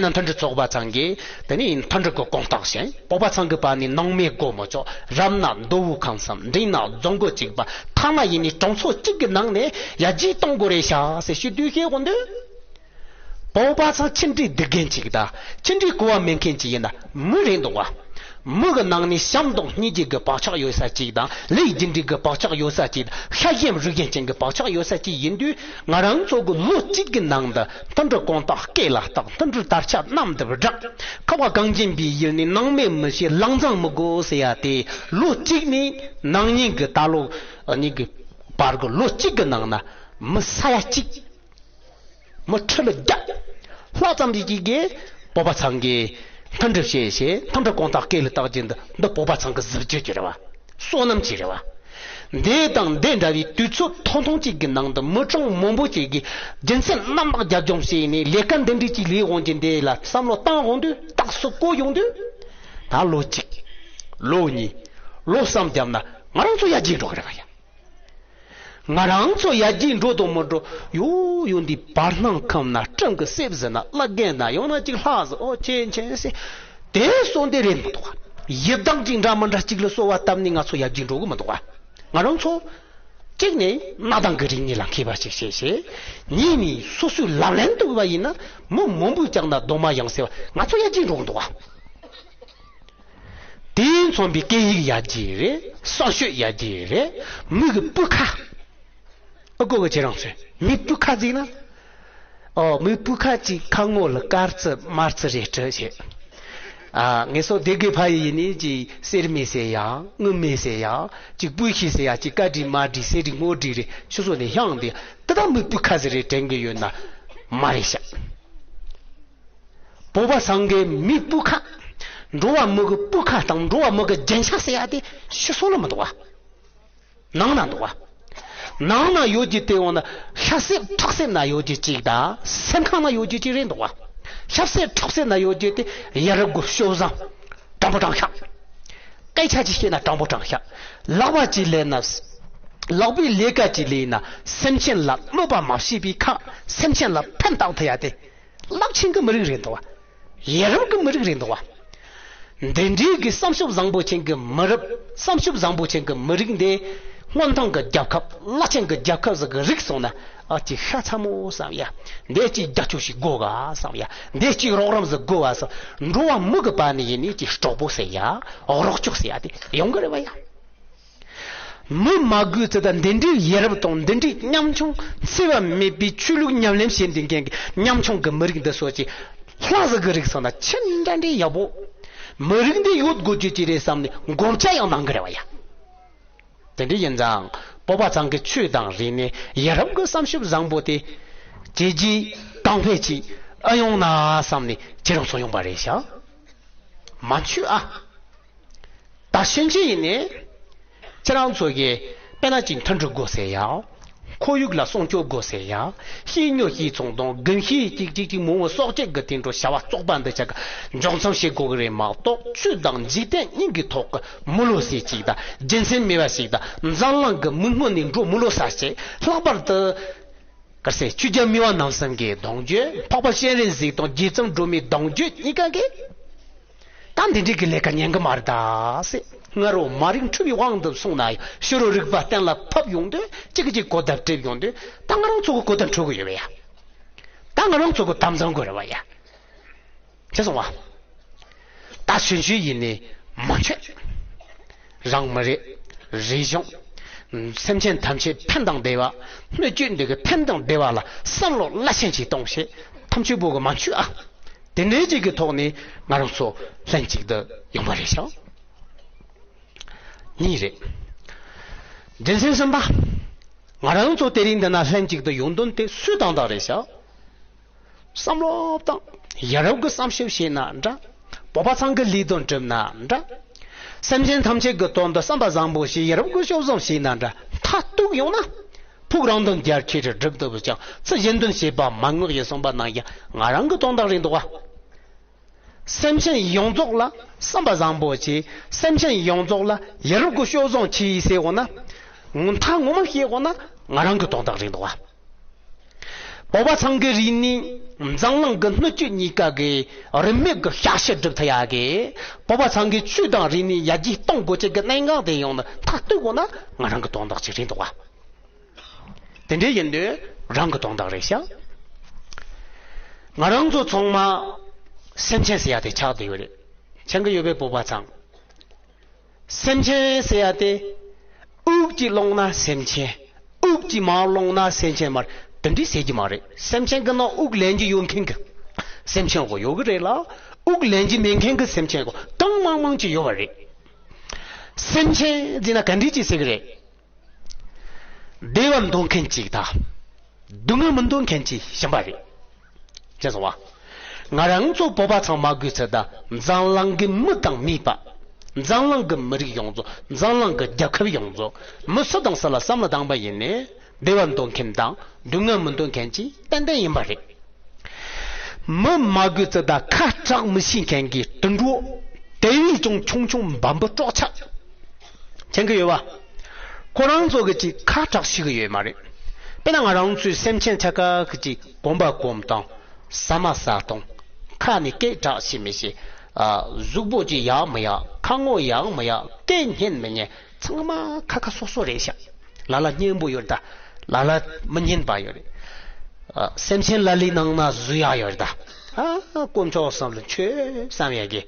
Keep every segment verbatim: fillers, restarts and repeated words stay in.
ན་མཐུན་སྒྲིལ་ཚོགས་པ་ཚང་གིས་དེ་ནས་མཐུན་སྒྲིལ་གྱི་དགོངས་དག་བཞེས། བོད་པ་ཚང་གི་བར་ནས་ནང་མི་དགོས་མི་ཆོག་རབ་ན་མདོ་དབུས་ཁམས་གསུམ། འབྲིང་ན་རྫོང་ཁུལ་གཅིག་པ། ཐ་ན་ཡིན་ནའི་གྲོང་ཚོ་གཅིག་གི་ནང་ནས་ཡར་རྒྱས་གཏོང་དགོས་རེད་ཤག་ཟེར་ཞུ་དུས་ཤེས་དགོས་འདུག་བོད་པ་ཚང་ཆུང་འདྲིས་སྡུག་རྒན་ཅིག་དང་ཆུང་འདྲིས་གོ་བ་མེད་མཁན་ཅིག་ཡིན་ན་མི་རེད་འདུག་བ། མི་གི་ནང་ནས་བྱམས་དང་སྙིང་རྗེ་གི་བག་ཆགས་ཡོད་ས་ཅིག་དང་། ལས་རྒྱུ་འབྲས་གི་བག་ཆགས་ཡོད་ས་ཅིག་དང་། ཤ་ཞེན་རུས་ཞེན་ཅན་གི་བག་ཆགས་ཡོད་ས་ཅིག་ཡིན་དུས། ང་རང་ཚོ་གི་ལོ་གཅིག་གི་ནང་དུ་མཐུན་སྒྲིལ་དགོངས་དག་སྐེ་ལ་བཏགས། མཐུན་སྒྲིལ་དར་ཆ་གནམ་དུ་བསྒྲགས། ཁ་བ་གངས་ཅན་པའི་ཡུལ་ནས་ནང་མི་མི་ཤེས། ལང་ཚང་མི་དགོས་ཟེར་ཡ་དེ། ལོ་གཅིག་ནས་ནང་ཉིན་གི་ད་ལོ་གཉིས་ཀྱི་བར་གྱི་ལོ་གཅིག་གི་ནང་ན་མི་ས་ཡ་གཅིག་མི་ཁྲི་ལ་བརྒྱ་ལྷག་ཙམ་ཞིག་གིས་བོད་པ་ཚང་གི་མཐུན་སྒྲིལ་བྱེད་བྱེད། མཐུན་སྒྲིལ་དགོངས་དག་སྐེ་ལ་བཏགས་རྒྱུ་འདི། འདི་བོད་པ་ཚང་གི་གཟི་བརྗིད་ཀྱི་རེད་བ། བསོད་ནམས་ཀྱི་རེད་བ། འདི་དང་འདི་འདྲ་བའི་དུས་ཚོད་ཐུང་ཐུང་གཅིག་གི་ནང་དུ་མི་གྲངས་མང་པོ་ཅིག་གིས་རྒྱུ་མཚན་རྣམ་དག་རྒྱབ་ལྗོངས་བྱས་ནས། ལས་ཀ་འདི་འདྲ་ཅིག་ལས་འོང་རྒྱུ་འདི་ལ་བསམ་བློ་བཏང་འོང་དུས། རྟགས་སུ་བཀོད་ཡོང་དུས། ད་ལོ་གཅིག་ལོ་གཉིས། ལོ་གསུམ་བརྒྱབ་ན་ང་རང་ཚོ་ཡར་རྒྱས་འགྲོ་གི་རེད་བ་ཡ། ང་རང་ཚོ་ཡར་རྒྱས་འགྲོ་དང་མི་འགྲོ་ཡོད་ཡོད་འདི། བར་སྣང་ཁམས་ན་སྤྲིན་གྱི་གསེབ་ཟིན་ན། བླ་རྒན་ན་ཡང་ན་ཅིག་ལྷ་ཟིན། ཨོ་ཆེན་ཆེན་ཟེར། དེ་སོང་དེ་རེད་མི་འདུག་ག་ཡི་དྭགས་ཅིག་འདྲ་མི་འདྲ་ཅིག་ལ་གསོལ་བ་བཏབ་ནས་ང་ཚོ་ཡར་རྒྱས་འགྲོ་གི་མི་འདུག་ག་ང་རང་ཚོ་གཅིག་ནས་གནའ་དེང་གི་རིག་གནས་ལ་མཁས་པ་ཞིག་བྱེད་བྱེད། གཉིས་ནས་སོ་སོའི་ལག་ལེན་དུ་བ་ཡིན་ན་མི་མང་པོས་ཀྱང་ན་རྡོག་མ་ཡང་ཟེར་བ། ང་ཚོ་ཡར་རྒྱས་འགྲོ་གི་འདུག་ག་དེས་མཚོན་པའི་སྐད་ཡིག་ཡར་རྒྱས་རེད། གསར་ཤོས་ཡར་རྒྱས་རེད། མི་གི་སྤུས་ཁ། ཨ་ཀོ་གི་ཁྱེད་རང་ཚོས་མི་སྤུས་ཁ་ཟེར་ན། ཨོ་མི་སྤུས་ཁ་ཅིག་ཁ་ངོ་ལ་དཀར་རྩི་དམར་རྩི་རེ་སྤྲས་བྱས། ཨ་ངེད་ཚོ་སྡེ་དགེ་ཕ་ཡི་ཡིན་ནི་ཅིག་གསེར་མེ་ཟེར་ཡ། དངུལ་མེ་ཟེར་ཡ། ཅིག་སྤུས་ཤེས་ཟེར་ཡ། ཅིག་དཀར་དྲི་དམར་དྲི་སེར་དྲི་སྔོ་དྲི་རེ་ཆུ་ཚོད་ནས་བཤངས་ཏེ། དེ་དག་མི་སྤུས་ཁ་ཟེར་རེ་དྲན་གི་ཡོད་ན་མ་རེད་ཤག་བོད་པ་ཚང་གི་མི་སྤུས་ཁ། འགྲོ་བ་མི་གི་སྤུས་ཁ་དང་འགྲོ་བ་མི་གི་རྒྱན་ཆ་ཟེར་ཡ་དེ་ཕྱི་སོ་ལ་མི་འདུག་བ། ནང་ན་འདུག་བ། ནང་ན་ཡོད་རྒྱུ་དེ་འོ་ན་ཤ་གསེབ་ཁྲག་གསེབ་ན་ཡོད་རྒྱུ་གཅིག་དང་སེམས་ཁང་ན་ཡོད་རྒྱུ་གཅིག་རེད་འདུག་བ། ཤ་གསེབ་ཁྲག་གསེབ་ན་ཡོད་རྒྱུ་དེ་ཡ་རབས་གི་སྤྱོད་བཟང་དྲང་པོ་དྲང་ཤག་སྐད་ཆ་ཅིག་བཤད་ན་དྲང་པོ་དྲང་ཤག་ལག་པ་ཅིག་ལས་ན། ལག་པའི་ལས་ཀ་ཅིག་ལས་ན་སེམས་ཅན་ལ་གནོད་པ་མ་བྱས་པའི་ཁ། སེམས་ཅན་ལ་ཕན་བཏགས་ཐུབ་ཡ་དེ། རླབས་ཆེན་གྱི་མི་རིགས་རེད་འདུག་བ། ཡ་རབས་ཀྱི་མི་རིགས་རེད་འདུག་བ། འདི་འདྲའི་གི་བསམ་ཤེས་བཟང་པོ་ཅན་གྱི་མི་རབས། བསམ་ཤེས་བཟང་པོ་ཅན་གྱི་མི་རིགས་འདི་སྔོན་ཐོན་གྱི་རྒྱལ་ཁབ། རླབས་ཆེན་གྱི་རྒྱལ་ཁབ་ཟིག་གི་རིགས་སོང་ན། ཨ་ཅིག་ཤ་ཚ་མོ་བསམ་ཡ། འདི་ཅིག་རྒྱབ་སྐྱོར་ཞིག་དགོས་ག་བསམ་ཡ། འདི་ཅིག་རོགས་རམ་ཟིག་དགོས་ག་བསམ། འགྲོ་བ་མི་གི་བར་ནས་ཡིན་ནི་ཅིག་གྲོགས་པོ་ཟེར་ཡ། རོགས་སྐྱོར་ཟེར་ཡ་དེ་ཡོང་གི་རེད་བ་ཡ། མི་མ་དགོས་ཚེ་ད་འདི་འདྲའི་ཡ་རབས་དང་འདི་འདྲའི་ཉམ་ཆུང་འཚེ་བ་མེད་པའི་ཆོས་ལུགས་ཉམས་ལེན་བྱེད་འདི་མཁན་གྱི་ཉམ་ཆུང་གི་མི་རིགས་འདི་ཚོ་ཅིག་ལྷ་ཟིག་གི་རིགས་སོང་ན་ཅི་འདྲ་འདྲའི་ཡག་པོ། མི་རིགས་འདི་ཡོད་དགོས་རྒྱུ་ཅི་རེད་བསམ་ནས་མགོ་བཅག་ཡང་གནང་གི་རེད་བ་ཡ། དེ་འདྲ་ཡིན་ཙང་བོད་པ་ཚང་གི་ཆོས་དང་རིག་གནས་ཡ་རབས་ཀྱི་བསམ་ཤེས་བཟང་པོ་དེ་ཇེ་ཇེ་གོང་འཕེལ་ཅིག་ཨ་ཡོང་ན་བསམ་ནས་ཁྱེད་རང་ཚོ་ཡོང་པ་རེད་ཤག་མ་འཆུག་ཨ། ད་ཕྱིན་ཆད་ཡིན་ནའི། ཁྱེད་རང་ཚོ་གིས་དཔེར་ན་ཅིག་མཐུན་སྒྲིལ་དགོས་ཟེར་ཡ། ཁོར་ཡུག་ལ་སྲུང་སྐྱོབ་དགོས་ཟེར་ཡ། ཤེས་ཉོ་ཤེས་ཚོང་དང་དགུན་ཤེས་ཅིག་ཅིག་ཅིག་མང་བོ་གསོག་ཅེས་ཀྱི་དེ་འགྲོ་བྱ་བ་བཙོག་པ་འདི་ཆ་ག་འཇོག་མཚམས་བྱེད་དགོས་ཀྱི་རེད་མ་གཏོགས། ཆོས་དང་འཇིག་རྟེན་གཉིས་ཀྱི་ཐོག་གི་མི་ལོ་ཟེར་ཅིག་དང་རྒྱུ་མཚན་མེད་པ་ཞིག་དང་འཛམ་གླིང་གི་མིག་སྔུན་ནས་འགྲོ་མི་ལོ་ས་ཞིག་ལྷག་པར་དུ། ག་རེ་ཟེར། ཆོས་རྒྱལ་མི་དབང་རྣམ་གསུམ་གྱི་གདུང་རྒྱུད། འཕགས་པ་སྤྱན་རས་གཟིགས་དང་རྗེ་བཙུན་སྒྲོལ་མའི་གདུང་རྒྱུད་གཉིས་ཀ་གིས། ད་འདི་འདྲའི་གི་ལས་ཀ་ཉན་གི་མ་རེད་ད་ཟེར། སྔ་རོ་མ་རིག་འཁྲུལ་བའི་དབང་དུ་སོང་ན་ཡང་། ཕྱི་རོ་རིག་པ་གཏན་ལ་ཕབ་ཡོང་དུས་གཅིག་གིས་གཅིག་གོ་བརྡ་སྤྲད་ཡོང་དུས། ད་ང་རང་ཚོ་གི་གོ་བརྡ་འཕྲོད་གི་ཡོད་པ་ཡ། ད་ང་རང་ཚོ་གི་དམ་བཟང་དགོས་རེད་བ་ཡ། ཅི་སོང་བ། ད་གཞོན་གཞོན་ཡིན་ནི་མ་འཆད། རང་མི་རིགས། རིག་གཞུང་། སེམས་ཅན་ཐམས་ཅད་ཕན་དང་བདེ་བ། སྣོད་བཅུད་འདི་གི་ཕན་དང་བདེ་བ་ལ་བསམ་བློ་རླབས་ཆེན་ཞིག་གཏོང་ཞེས་ཐམས་ཅད་པོ་གི་མ་འཆུག་ཨ། དེ་འདྲའི་ཅིག་གི་ཐོག་ནས་ང་རང་ཚོ་ལྷན་ཅིག་ཏུ་ཡོང་བ་རེད་ཤག་གཉིས་རེད། རྒྱུ་མཚན་གསུམ་པ། ང་རང་ཚོ་དེ་རིང་འདི་ན་ལྷན་ཅིག་ཏུ་ཡོང་དོན་དེ་སུས་དང་དག་རེད་ཤག་བསམ་བློ་བཏང་། ཡ་རབས་ཀྱི་བསམ་ཤེས་བྱས་ན་འདྲ། བོད་པ་ཚང་གི་ལས་དོན་བསྒྲུབས་ན་འདྲ། སེམས་ཅན་ཐམས་ཅད་ཀྱི་དོན་དུ་བསམ་པ་བཟང་པོ་བྱས། ཡ་རབས་ཀྱི་སྤྱོད་བཟང་བྱས་ན་འདྲ། མཐར་གཏུགས་ཡོང་ན། ཕུགས་རང་དོན་རྒྱལ་ཁྱེད་ཀྱིས་སྒྲུབ་ཐུབ་ཀྱང་། ཚུལ་གཞན་དོན་བྱེད་པ་མན་ངག་ཡིན་གསུངས་པ་ནང་བཞིན་ང་རང་གི་དོན་དག་རེད་འདུག་བ། སེམས་ཅན་ཡོངས་རྫོགས་ལ་བསམ་པ་བཟང་པོ་བྱས། སེམས་ཅན་ཡོངས་རྫོགས་ལ་ཡ་རབས་ཀྱི་སྤྱོད་བཟང་བྱས་ཟེར་འོང་ན། ངོ་མཐའ་ངོ་མ་བཤད་འོང་ན་ང་རང་གི་དོན་དག་རེད་འདུག་བ། བོད་པ་ཚང་གི་རིག་གནས་འཛམ་གླིང་གི་སྣོད་བཅུད་གཉིས་ཀ་གི་རིན་མེད་ཀྱི་ཞབས་ཕྱི་སྒྲུབ་ཐུབ་ཡ་གི། བོད་པ་ཚང་གི་ཆོས་དང་རིག་གནས་ཡར་རྒྱས་གཏོང་དགོས་ཆེད་ཀྱི་གནད་འགག་དེ་ཡོང་ན་མཐར་གཏུགས་དགོས་ན་ང་རང་གི་དོན་དག་ཅིག་རེད་འདུག་བ། དེ་འདྲའི་ཡིན་དུས་རང་གི་དོན་དག་རེད་ཤག་ང་རང་ཚོ་ཚང་མ་སེམས་ཅན་ཟེར་ཡ་དེ་ཆགས་བསྡད་ཡོད་རེད། མཁྱེན་གི་ཡོད་པས་བོད་པ་ཚང་། སེམས་ཅན་ཟེར་ཡ་དེ། དབུགས་ཀྱིས་བླངས་ན་སེམས་ཅན། དབུགས་ཀྱིས་མ་བླངས་ན་སེམས་ཅན་མ་རེད། དེ་འདྲའི་ཟེར་གྱི་མ་རེད། སེམས་ཅན་གྱི་ནང་དབུགས་ལེན་རྒྱུ་ཡོད་མཁན་གྱི་སེམས་ཅན་གོ་ཡོད་གི་རེད་ལ། དབུགས་ལེན་རྒྱུ་མེད་མཁན་གྱི་སེམས་ཅན་གོ་གང་མང་མང་ཅིག་ཡོད་པ་རེད། སེམས་ཅན་ཟེར་ན་ག་འདྲ་ཅིག་ཟེར་གི་རེད། བདེ་བ་འདོད་མཁན་གཅིག་དང་། སྡུག་བསྔལ་མི་འདོད་མཁན་གཅིག་གཞན་པ་རེད། ཅེས་སོ་བ། ང་རང་ཚོ་བོད་པ་ཚང་མ་དགོས་ཚུལ་དང་འཛམ་གླིང་གི་མི་དང་མིས་པ། འཛམ་གླིང་གི་མི་རིགས་ཡོངས་རྫོགས། འཛམ་གླིང་གི་རྒྱལ་ཁབ་ཡོངས་རྫོགས། མི་སུ་དང་སུ་ལ་བསམ་བློ་བཏང་པ་ཡིན་ནའི། བདེ་བ་འདོད་མཁན་དང་སྡུག་བསྔལ་མི་འདོད་མཁན་གཅིག་ཏན་ཏན་ཡིན་པ་རེད། མི་མ་དགོས་ཚུལ་དང་ཁ་གྲག་མི་ཤེས་མཁན་གྱི་དུད་འགྲོ། དེ་བས་ཀྱང་ཆུང་ཆུང་འབའ་འབུ་སྲོག་ཆགས། མཁྱེན་གྱི་ཡོད་པ། ཁོ་རང་ཚོ་གི་ཅིག་ཁ་གྲག་ཤེས་གི་ཡོད་མ་རེད། དཔེར་ན་ང་རང་ཚོའི་སེམས་ཅན་ཆ་ག་གི་ཅིག་གོམ་པ་གོམ་སྟངས། ཟ་མ་ཟ་སྟངས། ཁ་ནས་སྐད་གྲག་ཤེས་མི་ཤེས། ཨ། གཟུགས་པོ་ཅིག་ཡག་མི་ཡག་ཁ་ངོ་ཡག་མི་ཡག་སྐད་སྙན་མི་སྙན། ཚང་མ་ཁ་ཁ་སོ་སོ་རེད་ཤག་ལ་ལ་སྙན་པོ་ཡོད་རེད་ད། ལ་ལ་མི་སྙན་པ་ཡོད་རེད། ཨ། སེམས་ཅན་ལ་ལའི་ནང་ན་གཟུགས་ཡག་ཡོད་རེད་ད། ཨ། དཀོན་མཆོག་གསུམ་ལ་མཆོད་བསམ་ཡ་གི།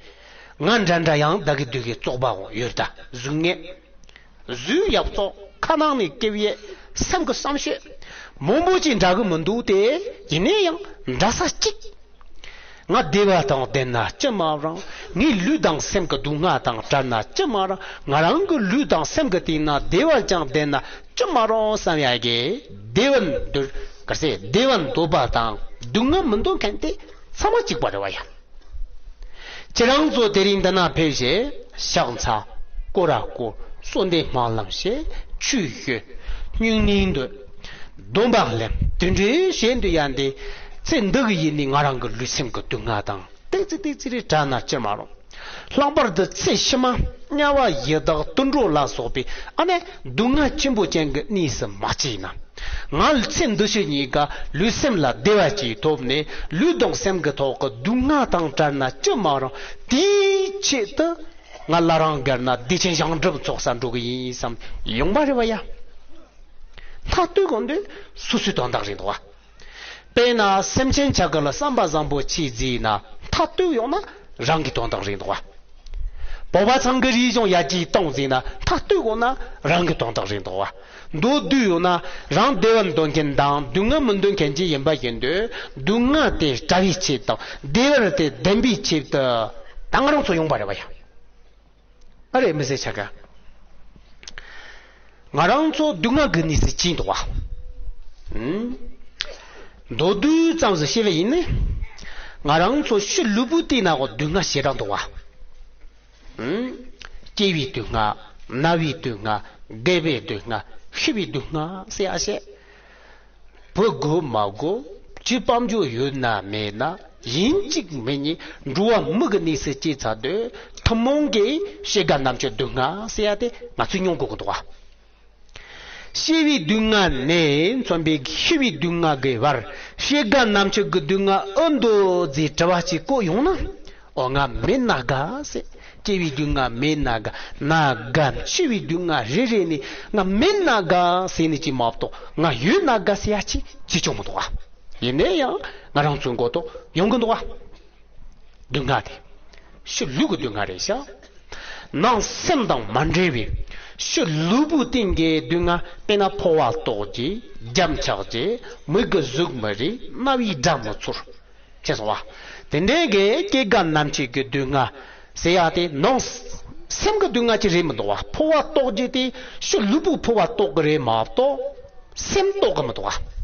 ང་འདྲ་འདྲ་ཡང་བདག་གི་སྡུག་གི་བཙོག་པའོ་ཡོད་ད། གཟུགས་ངན། གཟུགས་ཡག་བཙོག་ཁ་ནང་ནས་སྐྱེ་བའི་སེམས་ཀྱི་བསམ་སྤྱོད། མང་པོ་ཅིག་འདྲ་གི་མི་འདུག་སྟེ། ཡིན་ན་ཡང་འདྲ་ས་གཅིག་ང་བདེ་བ་དང་ལྡན་ན་ཅི་མ་རུང་། ངའི་ལུས་དང་སེམས་ཀྱི་སྡུག་བསྔལ་དང་བྲལ་ན་ཅི་མ་རུང་། ང་རང་གི་ལུས་དང་སེམས་ཀྱི་སྟེང་ན་བདེ་བ་ཅང་ལྡན་ན་ཅི་མ་རུང་བསམ་ཡ་གི། བདེ་བ་འདོད། ག་རེ་ཟེར། བདེ་བ་འདོད་པ་དང་སྡུག་བསྔལ་མི་འདོད་མཁན་དེ་ཚང་མ་གཅིག་པ་རེད་བ་ཡ། ཁྱེད་རང་ཚོ་དེ་རིང་འདི་ན་ཕེབས་བྱས། ཕྱག་འཚལ། སྐོར་ར་བསྐོར། གསོལ་འདེབས་སྨོན་ལམ་བྱས། ཆོས་ཞུ། སྨྱུང་གནས་འདོན། སྡོམ་པ་ལེན། དེ་འདྲའི་བྱེད་འདོད་ཡ་འདི། ཚེ་འདི་གི་ཡིན་ནི་ང་རང་གི་ལུས་སེམས་ཀྱི་སྡུག་བསྔལ་དང་ཏོག་ཙི་ཏོག་ཙི་རེ་བྲལ་ན་ཅི་མ་རུང་། ལྷག་པར་དུ་ཚེ་ཕྱི་མ་དམྱལ་བ་ཡི་དྭགས་དུད་འགྲོ་ལ་སོགས་པའི་ཨ་ནི་སྡུག་བསྔལ་ཆེན་པོ་ཅན་གྱི་གནས་སུ་མ་སྐྱེས་ན། ང་ཚེ་འདི་ཕྱི་གཉིས་ཀ་ལུས་སེམས་ལ་བདེ་བ་ཅིག་ཐོབ་ནས་ལུས་དང་སེམས་ཀྱི་ཐོག་གི་སྡུག་བསྔལ་དང་བྲལ་ན་ཅི་མ་རུང་། དེའི་ཆེད་དུ་ང་བླ་རང་སྒར་ན་བདེ་ཆེན་ཞིང་སྒྲུབ་ཚོགས་ས་འགྲོ་གི་ཡིན་བསམ་ཡོང་པ་རེད་བ་ཡ། མཐར་གཏུགས་དགོས་དུས་སོ་སོའི་དོན་དག་རེད་འདུག་བ། དཔེར་ན་སེམས་ཅན་ཆ་ག་ལ་བསམ་པ་བཟང་པོ་ཅིག་བརྩིས་ན་མཐར་གཏུགས་ཡོང་ན་རང་གི་དོན་དག་རེད་འདུག་བ། བོད་པ་ཚང་གི་རིག་གཞུང་ཡར་རྒྱས་གཏོང་བརྩིས་ན་མཐར་གཏུགས་ཡོང་ན་རང་གི་དོན་དག་རེད་འདུག་བ། མདོར་བསྡུས་ཡོང་ན་རང་བདེ་བ་འདོད་མཁན་དང་སྡུག་བསྔལ་མི་འདོད་མཁན་ཅིག་ཡིན་པ་ཡིན་དུས་སྡུག་བསྔལ་དེ་བྲལ་བའི་ཆེད་དང་བདེ་བ་དེ་ལྡན་པའི་ཆེད་དུ་ད་ང་རང་ཚོ་ཡོང་པ་རེད་བ་ཡ། ཨ་རེ་མི་ཟེར་ཆ་ག་ང་རང་ཚོ་སྡུག་བསྔལ་གྱི་གནས་སུ་སྐྱེས་འདུག་བ། ཨུམ། མདོར་བསྡུས་ཙམ་ཞིག་བཤད་པ་ཡིན་ན། ང་རང་ཚོ་ཕྱི་ལུས་པོ་དེ་ན་གོ་སྡུག་བསྔལ་ཞེ་དྲག་འདུག་བ། ཨུམ། སྐྱེ་བའི་སྡུག་བསྔལ། ན་བའི་སྡུག་བསྔལ། རྒས་པའི་སྡུག་བསྔལ། ཤི་བའི་སྡུག་བསྔལ་ཟེར་ཡ་བཤད། བུ་དགོས་མ་དགོས། ཅི་དཔལ་འབྱོར་ཡོད་ན་མེད་ན། ཡིན་གཅིག་མིན་གཉིས་འགྲོ་བ་མི་གི་གནས་སུ་སྐྱེས་ཚར་དུས་ཐུན་མོང་གི་སྐྱེ་རྒ་ན་འཆི་སྡུག་བསྔལ་ཟེར་ཡ་དེ་ང་ཚོས་མྱོང་དགོས་ཀྱི་འདུག་བ། སྐྱེ་བའི་སྡུག་བསྔལ་ནས་མཚོན་པའི་ཤི་བའི་སྡུག་བསྔལ་གྱི་བར་སྐྱེ་རྒ་ན་འཆི་གི་སྡུག་བསྔལ་ཨེ་འདུག་ཟེར་དྲི་བ་ཅིག་བཀོད་ཡོང་ན། ཨོ་ང་མེད་ན་དགའ་ཟེར། སྐྱེ་བའི་སྡུག་བསྔལ་མེད་ན་དགའ། ན་དགའ་འཆི་བའི་སྡུག་བསྔལ་རེ་རེ་ནས་ང་མེད་ན་དགའ་ཟེར་ནས་ཅི་མ་གཏོགས་ང་ཡོད་ན་དགའ་ཟེར་ཡ་ཅི་ཅི་ཅུང་མི་འདུག་བ། ཡིན་ནའི་ཡང་ང་རང་ཚོའི་མགོ་ཐོག་ཡོང་གི་འདུག་བ། སྡུག་བསྔལ་དེ་ཕྱི་ལུས་ཀྱི་སྡུག་བསྔལ་རེད་ཤག་ནང་སེམས་དང་མ་འབྲེལ་བའི་ཕྱི་ལུས་པོ་སྟེང་གི་སྡུག་བསྔལ། དཔེར་ན་ཕོ་བ་ལྟོགས་རྒྱུ། རྒྱབ་འཁྱག་རྒྱུ། མིག་གི་གཟུགས་མི་རིག་སྣ་བའི་སྒྲ་མི་ཚོར། ཅེས་སོ་བ། དེ་འདྲའི་གི་སྐྱེ་རྒ་ན་འཆི་གི་སྡུག་བསྔལ་ཟེར་ཡ་དེ་ནང་སེམས་ཀྱི་སྡུག་བསྔལ་ཅིག་རེད་མི་འདུག་བ། ཕོ་བ་ལྟོགས་རྒྱུ་དེ་ཕྱི་ལུས་པོའི་ཕོ་བ་ལྟོགས་གི་རེད་མ་གཏོགས་སེམས་ལྟོགས་གི་མི་འདུག་བ།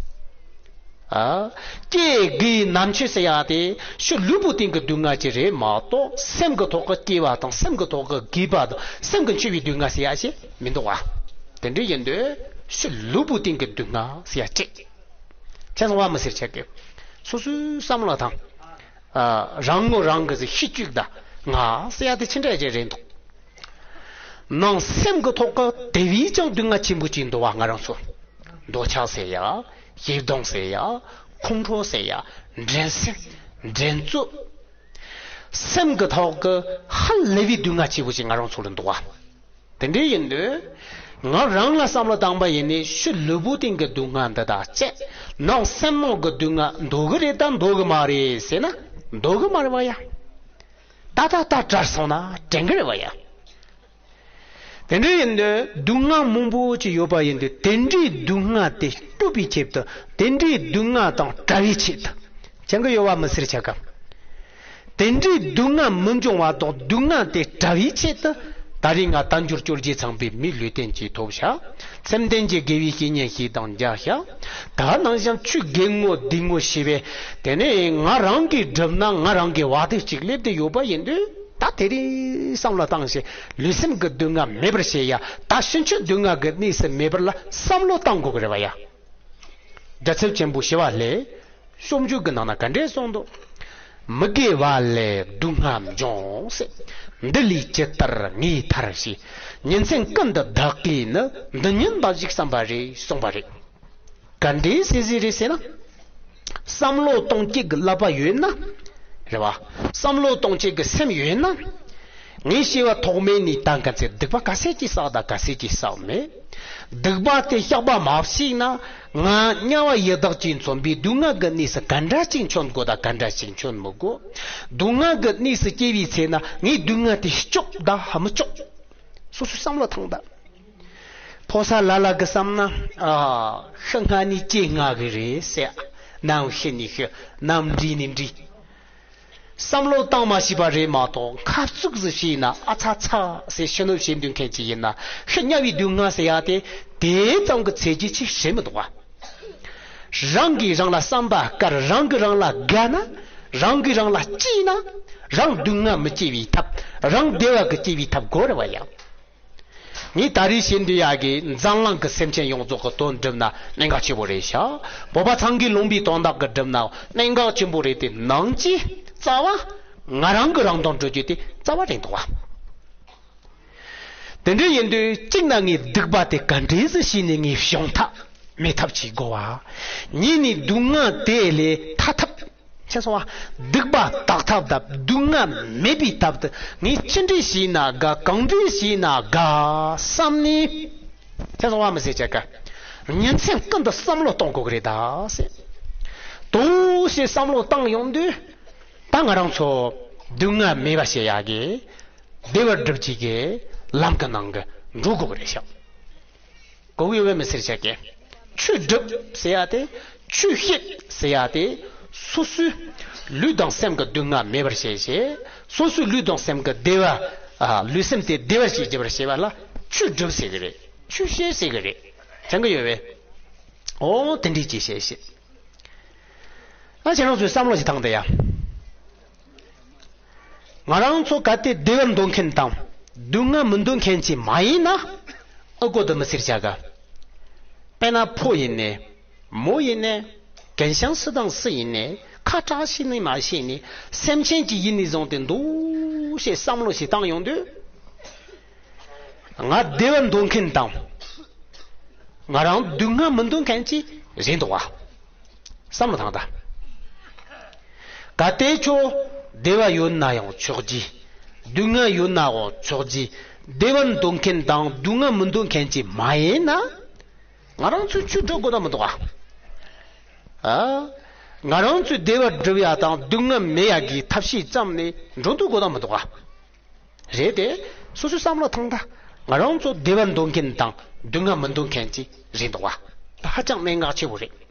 ཨ། སྐྱེ་རྒས་ན་འཆི་ཟེར་ཡ་དེ་ཕྱི་ལུས་པོའི་སྟེང་གི་སྡུག་བསྔལ་ཅིག་རེད་མ་གཏོགས་སེམས་ཀྱི་ཐོག་གི་སྐྱེ་བ་དང་སེམས་ཀྱི་ཐོག་གི་རྒས་པ་དང་སེམས་ཀྱི་འཆི་བའི་སྡུག་བསྔལ་ཟེར་ཡ་ཞིག་མི་འདུག་བ། དེ་འདྲ་ཡིན་དུས་ཕྱི་ལུས་པོའི་སྟེང་གི་སྡུག་བསྔལ་ཟེར་ཡ་གཅིག་ཁྱེད་ཚོ་བ་མི་ཟེར་ཆེ་གི། སོ་སོའི་བསམ་བློ་དང་། ཨ། རང་ངོ་རང་གི་ཟིག་ཤེས་བཅུག་ད་ང་ཟེར་ཡ་དེ་ཅི་འདྲ་ཅིག་རེད་འདུག་ནང་སེམས་ཀྱི་ཐོག་གི་དེ་བས་ཀྱང་སྡུག་བསྔལ་ཆེན་པོ་ཅིག་འདུག་བ། ང་རང་ཚོ་འདོད་ཆགས་ཟེར་ཡ། ཞེ་སྡང་ཟེར་ཡ། ཁོང་ཁྲོ་ཟེར་ཡ། འགྲན་སེམས། འགྲན་རྩོད། སེམས་ཀྱི་ཐོག་གི་ཧ་ལས་པའི་སྡུག་བསྔལ་ཆེ་པོ་ཞིག་ང་རང་ཚོ་ལ་འདུག་བ། དེ་འདྲ་ཡིན་དུས། ང་རང་ལ་བསམ་བློ་བཏང་པ་ཡིན་ནའི་ཕྱི་ལུས་པོ་སྟེང་གི་སྡུག་བསྔལ་འདི་དང་བཅས་ནང་སེམས་ནང་གི་སྡུག་བསྔལ་འདུག་གི་རེད་ད་འདུག་གི་མ་རེད་ཟེར་ན། འདུག་གི་མ་རེད་བ་ཡ། ད་ད་ད་དྲན་སོང་ན་དྲན་གི་རེད་བ་ཡ། དེ་འདྲ་ཡིན་དུས་སྡུག་བསྔལ་མང་པོ་ཅིག་ཡོད་པ་ཡིན་དུས་དེ་འདྲའི་སྡུག་བསྔལ་དེ་སྐྲུབ་པའི་ཆེད་དུ་དེ་འདྲའི་སྡུག་བསྔལ་དང་བྲལ་བའི་ཆེད་དུ། ཅང་གི་ཡོད་བ་མི་སེར་ཆ་ག་དེ་འདྲའི་སྡུག་བསྔལ་མི་འབྱུང་བ་དང་སྡུག་བསྔལ་དེ་བྲལ་བའི་ཆེད་དུ། ད་རེས་ང་དལ་འབྱོར་བཅོ་བརྒྱད་ཚང་པའི་མི་ལུས་རྟེན་གྱིས་ཐོབ་ཤག་སེམས་ལྡན་གྱི་དགེ་བའི་བཤེས་གཉེན་ཞིག་དང་མཇལ་ཤག་ད་ནང་བཞིན་ཆོས་དགེ་བསྔོ་སྡིག་བསྔོ་བྱས་པས་དེ་ནས་ང་རང་གིས་བསྒྲུབས་ན་ང་རང་གི་བ་དེ་གཅིག་སླེབས་ཏེ་ཡོད་པ་ཡིན་དུས། ད་དེ་རིང་བསམ་བློ་བཏང་ཞིང་ལུས་སེམས་ཀྱི་སྡུག་བསྔལ་མེད་པར་བྱེད་ཡ། ད་ཕྱིན་ཆད་སྡུག་བསྔལ་གྱི་གནས་སུ་མེད་པར་ལ་བསམ་བློ་བཏང་དགོས་ཀྱི་རེད་བ་ཡ། རྒྱལ་ཚབ་ཆེན་པོ་ཞི་བ་ལྷས་སྤྱོད་འཇུག་གི་ནང་ན་ག་འདྲས་གསུངས་འདུག་མི་དགེ་བ་ལས་སྡུག་བསྔལ་འབྱུང་ཟེར། འདི་ལས་ཇི་ལྟར་ངེས་ཐར་ཞེས། ཉིན་མཚན་ཀུན་ཏུ་བདག་གིས་ནི། འདི་ཉིད་འབའ་ཞིག་བསམ་པ་རེ་གསུངས་པ་རེད། ག་འདྲའི་ཟེར་ཟེར་རེད་ཟེར་ན། བསམ་བློ་གཏོང་བྱེད་ཀྱི་ཀླད་པ་ཡོད་ན། རེད་བ། བསམ་བློ་གཏོང་བྱེད་ཀྱི་སེམས་ཡོད་ན། ངས་བྱས་པ་ཐོག་མེད་ནས་ད་ག་ཚད་སྡིག་པ་ག་ཚད་ཅིག་བསགས་དང་ག་ཚད་ཅིག་བསགས་མེད། སྡིག་པ་དེ་བཤགས་པ་མ་བྱས་ན། ང་དམྱལ་བ་ཡི་དྭགས་ཀྱིས་མཚོན་པའི་སྡུག་བསྔལ་གྱི་གནས་སུ་ག་འདྲ་ཅིག་འཁྱོལ་དགོས་དང་ག་འདྲ་ཅིག་འཁྱོལ་མི་དགོས། སྡུག་བསྔལ་གྱི་གནས་སུ་སྐྱེ་བའི་ཚེ་ན་ངས་སྡུག་བསྔལ་དེ་སྐྱོབ་དང་མི་སྐྱོབ། སོ་སོའི་བསམ་བློ་ཐང་ད། ཕོ་གསར་ལ་ལ་གི་བསམ་ན། ཨ། ཤི་སྔ་ནས་སྐྱེ་སྔ་གི་རེད་ཟེར། ནམ་ཤི་ནས་ཤི། ནམ་འདྲིས་ནས་འདྲིས། བསམ་བློ་བཏང་མ་ཤེས་པ་རེད་མ་གཏོགས་ཁ་བཙུགས་སུ་བྱས་ན་ཨ་ཚ་ཚ་ཟེར་ཕྱི་ནུབ་བྱེད་འདོད་མཁན་ཅིག་ཡིན་ན། ཤི་དམྱལ་བའི་སྡུག་བསྔལ་ཟེར་ཡ་དེ་དེ་ཙམ་གྱི་ཚད་གཞི་ཅིག་ཞིག་མི་འདུག་བ། རང་གིས་རང་ལ་བསམ་པ་དཀར། རང་གིས་རང་ལ་དགའ་ན། རང་གིས་རང་ལ་སྐྱིད་ན། རང་སྡུག་བསྔལ་མི་སྐྱེ་བའི་ཐབས། རང་བདེ་བ་གི་སྐྱེ་བའི་ཐབས་དགོས་རེད་བ་ཡ། ངས་ད་རེས་བཤད་འདོད་ཡག་གི་འཛམ་གླིང་གི་སེམས་ཅན་ཡོངས་རྫོགས་ཀྱི་དོན་སྒྲུབ་ན་གནད་འགག་ཆེན་པོ་རེད་ཤག་བོད་པ་ཚང་གི་ལུང་པའི་དོན་དག་གི་སྒྲུབ་ན་གནད་འགག་ཆེན་པོ་རེད་དེ། ནང་གི་རྩ་བ་ང་རང་གི་རང་དོན་སྒྲུབ་རྒྱུ་དེ་རྩ་བ་རེད་འདུག་བ། དེ་འདྲ་ཡིན་དུས་གཅིག་ན་ངས་སྡིག་པ་དེ་ག་འདྲས་སུ་ཤེས་ནས་ངས་བྱང་ཐབས་མེད་ཐབས་བྱེད་དགོས་བ། གཉིས་ནས་སྡུག་བསྔལ་དེ་ལས་ཐར་ཐབས། ཁྱེད་སོང་བ། སྡིག་པ་དག་ཐབས་དང་སྡུག་བསྔལ་མེད་པའི་ཐབས་དུ་ངས་ཅི་འདྲས་བྱས་ན་དགའ། གང་འདྲས་བྱས་ན་དགའ་བསམ་ནས། ཁྱེད་སོང་བ་མི་ཟེར་བྱ་དཀའ། ཉིན་མཚན་ཀུན་ཏུ་བསམ་བློ་གཏོང་དགོས་ཀྱི་རེད་ད་ཟེར། དུ་ཞེས་བསམ་བློ་བཏང་ཡོང་དུས། ད་ང་རང་ཚོ་སྡུག་བསྔལ་མེད་པ་བྱེད་ཡག་གི་བདེ་བར་སྒྲུབ་བྱེད་ཀྱི་ལམ་གྱི་ནང་གི་འགྲོ་དགོས་ཀྱི་རེད་ཤག་གོ་གི་ཡོད་པས་མི་ཟེར་བྱ་གི། ཆོས་སྒྲུབ་ཟེར་ཡ་དེ། ཆོས་བཤད་ཟེར་ཡ་དེ། སོ་སོའི་ལུས་དང་སེམས་ཀྱི་སྡུག་བསྔལ་མེད་པར་བྱེད་བྱེད། སོ་སོའི་ལུས་དང་སེམས་ཀྱི་བདེ་བ། ཨ། ལུས་སེམས་དེ་བདེ་བར་བྱེད་བྱེད་པར་བྱེད་པ་ལ་ཆོས་སྒྲུབ་ཟེར་གི་རེད། ཆོས་བཤད་ཟེར་གི་རེད། དྲན་གི་ཡོད་པས། ཨོ་དེ་འདྲས་ཅིག་བཤད་བཤད། ཨ་ཁྱེད་རང་ཚོས་བསམ་བློ་ཞིག་བཏང་དེ་ཡ། ང་རང་ཚོ་གལ་ཏེ་བདེ་བར་འདོད་མཁན་དང་སྡུག་བསྔལ་མི་འདོད་མཁན་ཅིག་མ་ཡིན་ན། ཨ་ཀོ་དུ་མི་ཟེར་བྱ་ག་དཔེར་ན་ཕོ་ཡིན་ནས། མོ་ཡིན་ནས། རྒན་ཤང་སུ་དང་སུ་ཡིན་ནས། ཁ་གྲག་ཤེས་ནས་མ་ཤེས་ནས། སེམས་ཅན་གྱི་ཡིན་ནས་བཟུང་སྟེ་འདུག་ཞེས་བསམ་བློ་ཞིག་བཏང་ཡོང་དུས། ང་བདེ་བར་འདོད་མཁན་དང་། ང་རང་སྡུག་བསྔལ་མི་འདོད་མཁན་ཅིག་རེད་འདུག་བ། བསམ་བློ་བཏང་དང་། གལ་ཏེ་ཁྱོད་བདེ་བ་ཡོད་ན་ཡང་ཆོག་གི། སྡུག་བསྔལ་ཡོད་ན་ཡང་ཆོག་གི། བདེ་བར་འདོད་མཁན་དང་སྡུག་བསྔལ་མི་འདོད་མཁན་ཅིག་མ་ཡིན་ན། ང་རང་ཚོས་ཆོས་སྒྲུབ་དགོས་ན་མི་འདུག་ཨ། ཨ། ང་རང་ཚོས་བདེ་བར་སྒྲུབ་ཡ་དང་སྡུག་བསྔལ་མེད་ཡ་གི་ཐབས་ཤེས་བརྩམས་ནས་འགྲོ་འདུག་དགོས་ན་མི་འདུག་ཨ། རེད་དེ། སོ་སོའི་བསམ་བློ་ཐང་ད། ང་རང་ཚོ་བདེ་བར་འདོད་མཁན་དང་སྡུག་བསྔལ་མི་འདོད་མཁན་ཅིག་རེད་འདུག་བ། ད་ཧ་ཅང་གནད་འགག་ཆེ་བོ་རེད།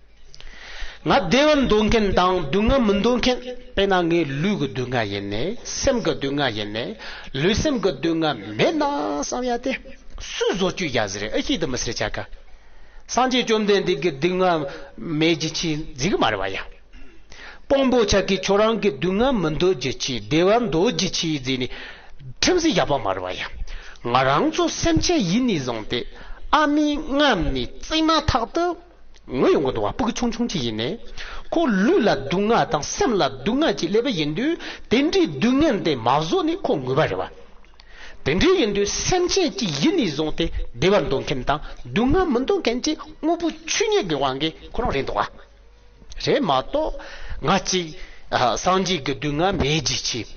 ང་བདེ་བར་འདོད་མཁན་དང་སྡུག་བསྔལ་མི་འདོད་མཁན། དཔེར་ན་ངའི་ལུས་ཀྱི་སྡུག་བསྔལ་ཡིན་ནས། སེམས་ཀྱི་སྡུག་བསྔལ་ཡིན་ནས། ལུས་སེམས་ཀྱི་སྡུག་བསྔལ་མེད་ན་བསམ་ཡ་དེ། སུས་བཟོ་བཅོས་བྱ་ཟེར་ཨེ་ཤེས་དུ་མི་ཟེར་བྱ་ག་སངས་རྒྱས་བཅོམ་ལྡན་འདས་ཀྱི་སྡུག་བསྔལ་མེད་ཀྱི་ཆེད་འཛིན་གྱི་མ་རེད་བ་ཡ། དཔང་པོ་ཆ་གིས་ཁྱོད་རང་གི་སྡུག་བསྔལ་མི་འདོད་རྒྱུ་ཆེད། བདེ་བ་འདོད་རྒྱུ་ཆེད་ཟེར་ནས་ཁྲིམས་སུ་བཞག་པ་མ་རེད་བ་ཡ། ང་རང་ཚོ་སེམས་ཅན་ཡིན་ནས་བཟུང་སྟེ་ཨ་མའི་མངལ་ནས་བཙས་མ་ཐག་ཏུ་ངུ་ཡོང་གི་འདུག་བ། སྤུ་གུ་ཆུང་ཆུང་ཅིག་ཡིན་ནས། ཁོ་ལུས་ལ་སྡུག་བསྔལ་དང་སེམས་ལ་སྡུག་བསྔལ་ཅིག་སླེབས་པ་ཡིན་དུས། དེ་འདྲའི་སྡུག་བསྔལ་དེ་མ་བཟོད་ནས་ཁོ་ངུས་པ་རེད་བ། དེ་འདྲའི་ཡིན་དུས་སེམས་ཅན་གཅིག་ཡིན་ནས་བཟུང་སྟེ་བདེ་བར་འདོད་མཁན་དང་སྡུག་བསྔལ་མི་འདོད་མཁན་གྱི་དངོས་པོ་ཆོས་ཉིད་ཀྱི་དབང་གིས་ཁོ་རང་རེད་འདུག་བ། རེད་མ་གཏོགས་ང་གཅིག་ཨ་སངས་རྒྱས་ཀྱི་སྡུག་བསྔལ་མེད་བགྱིད་ཆེད།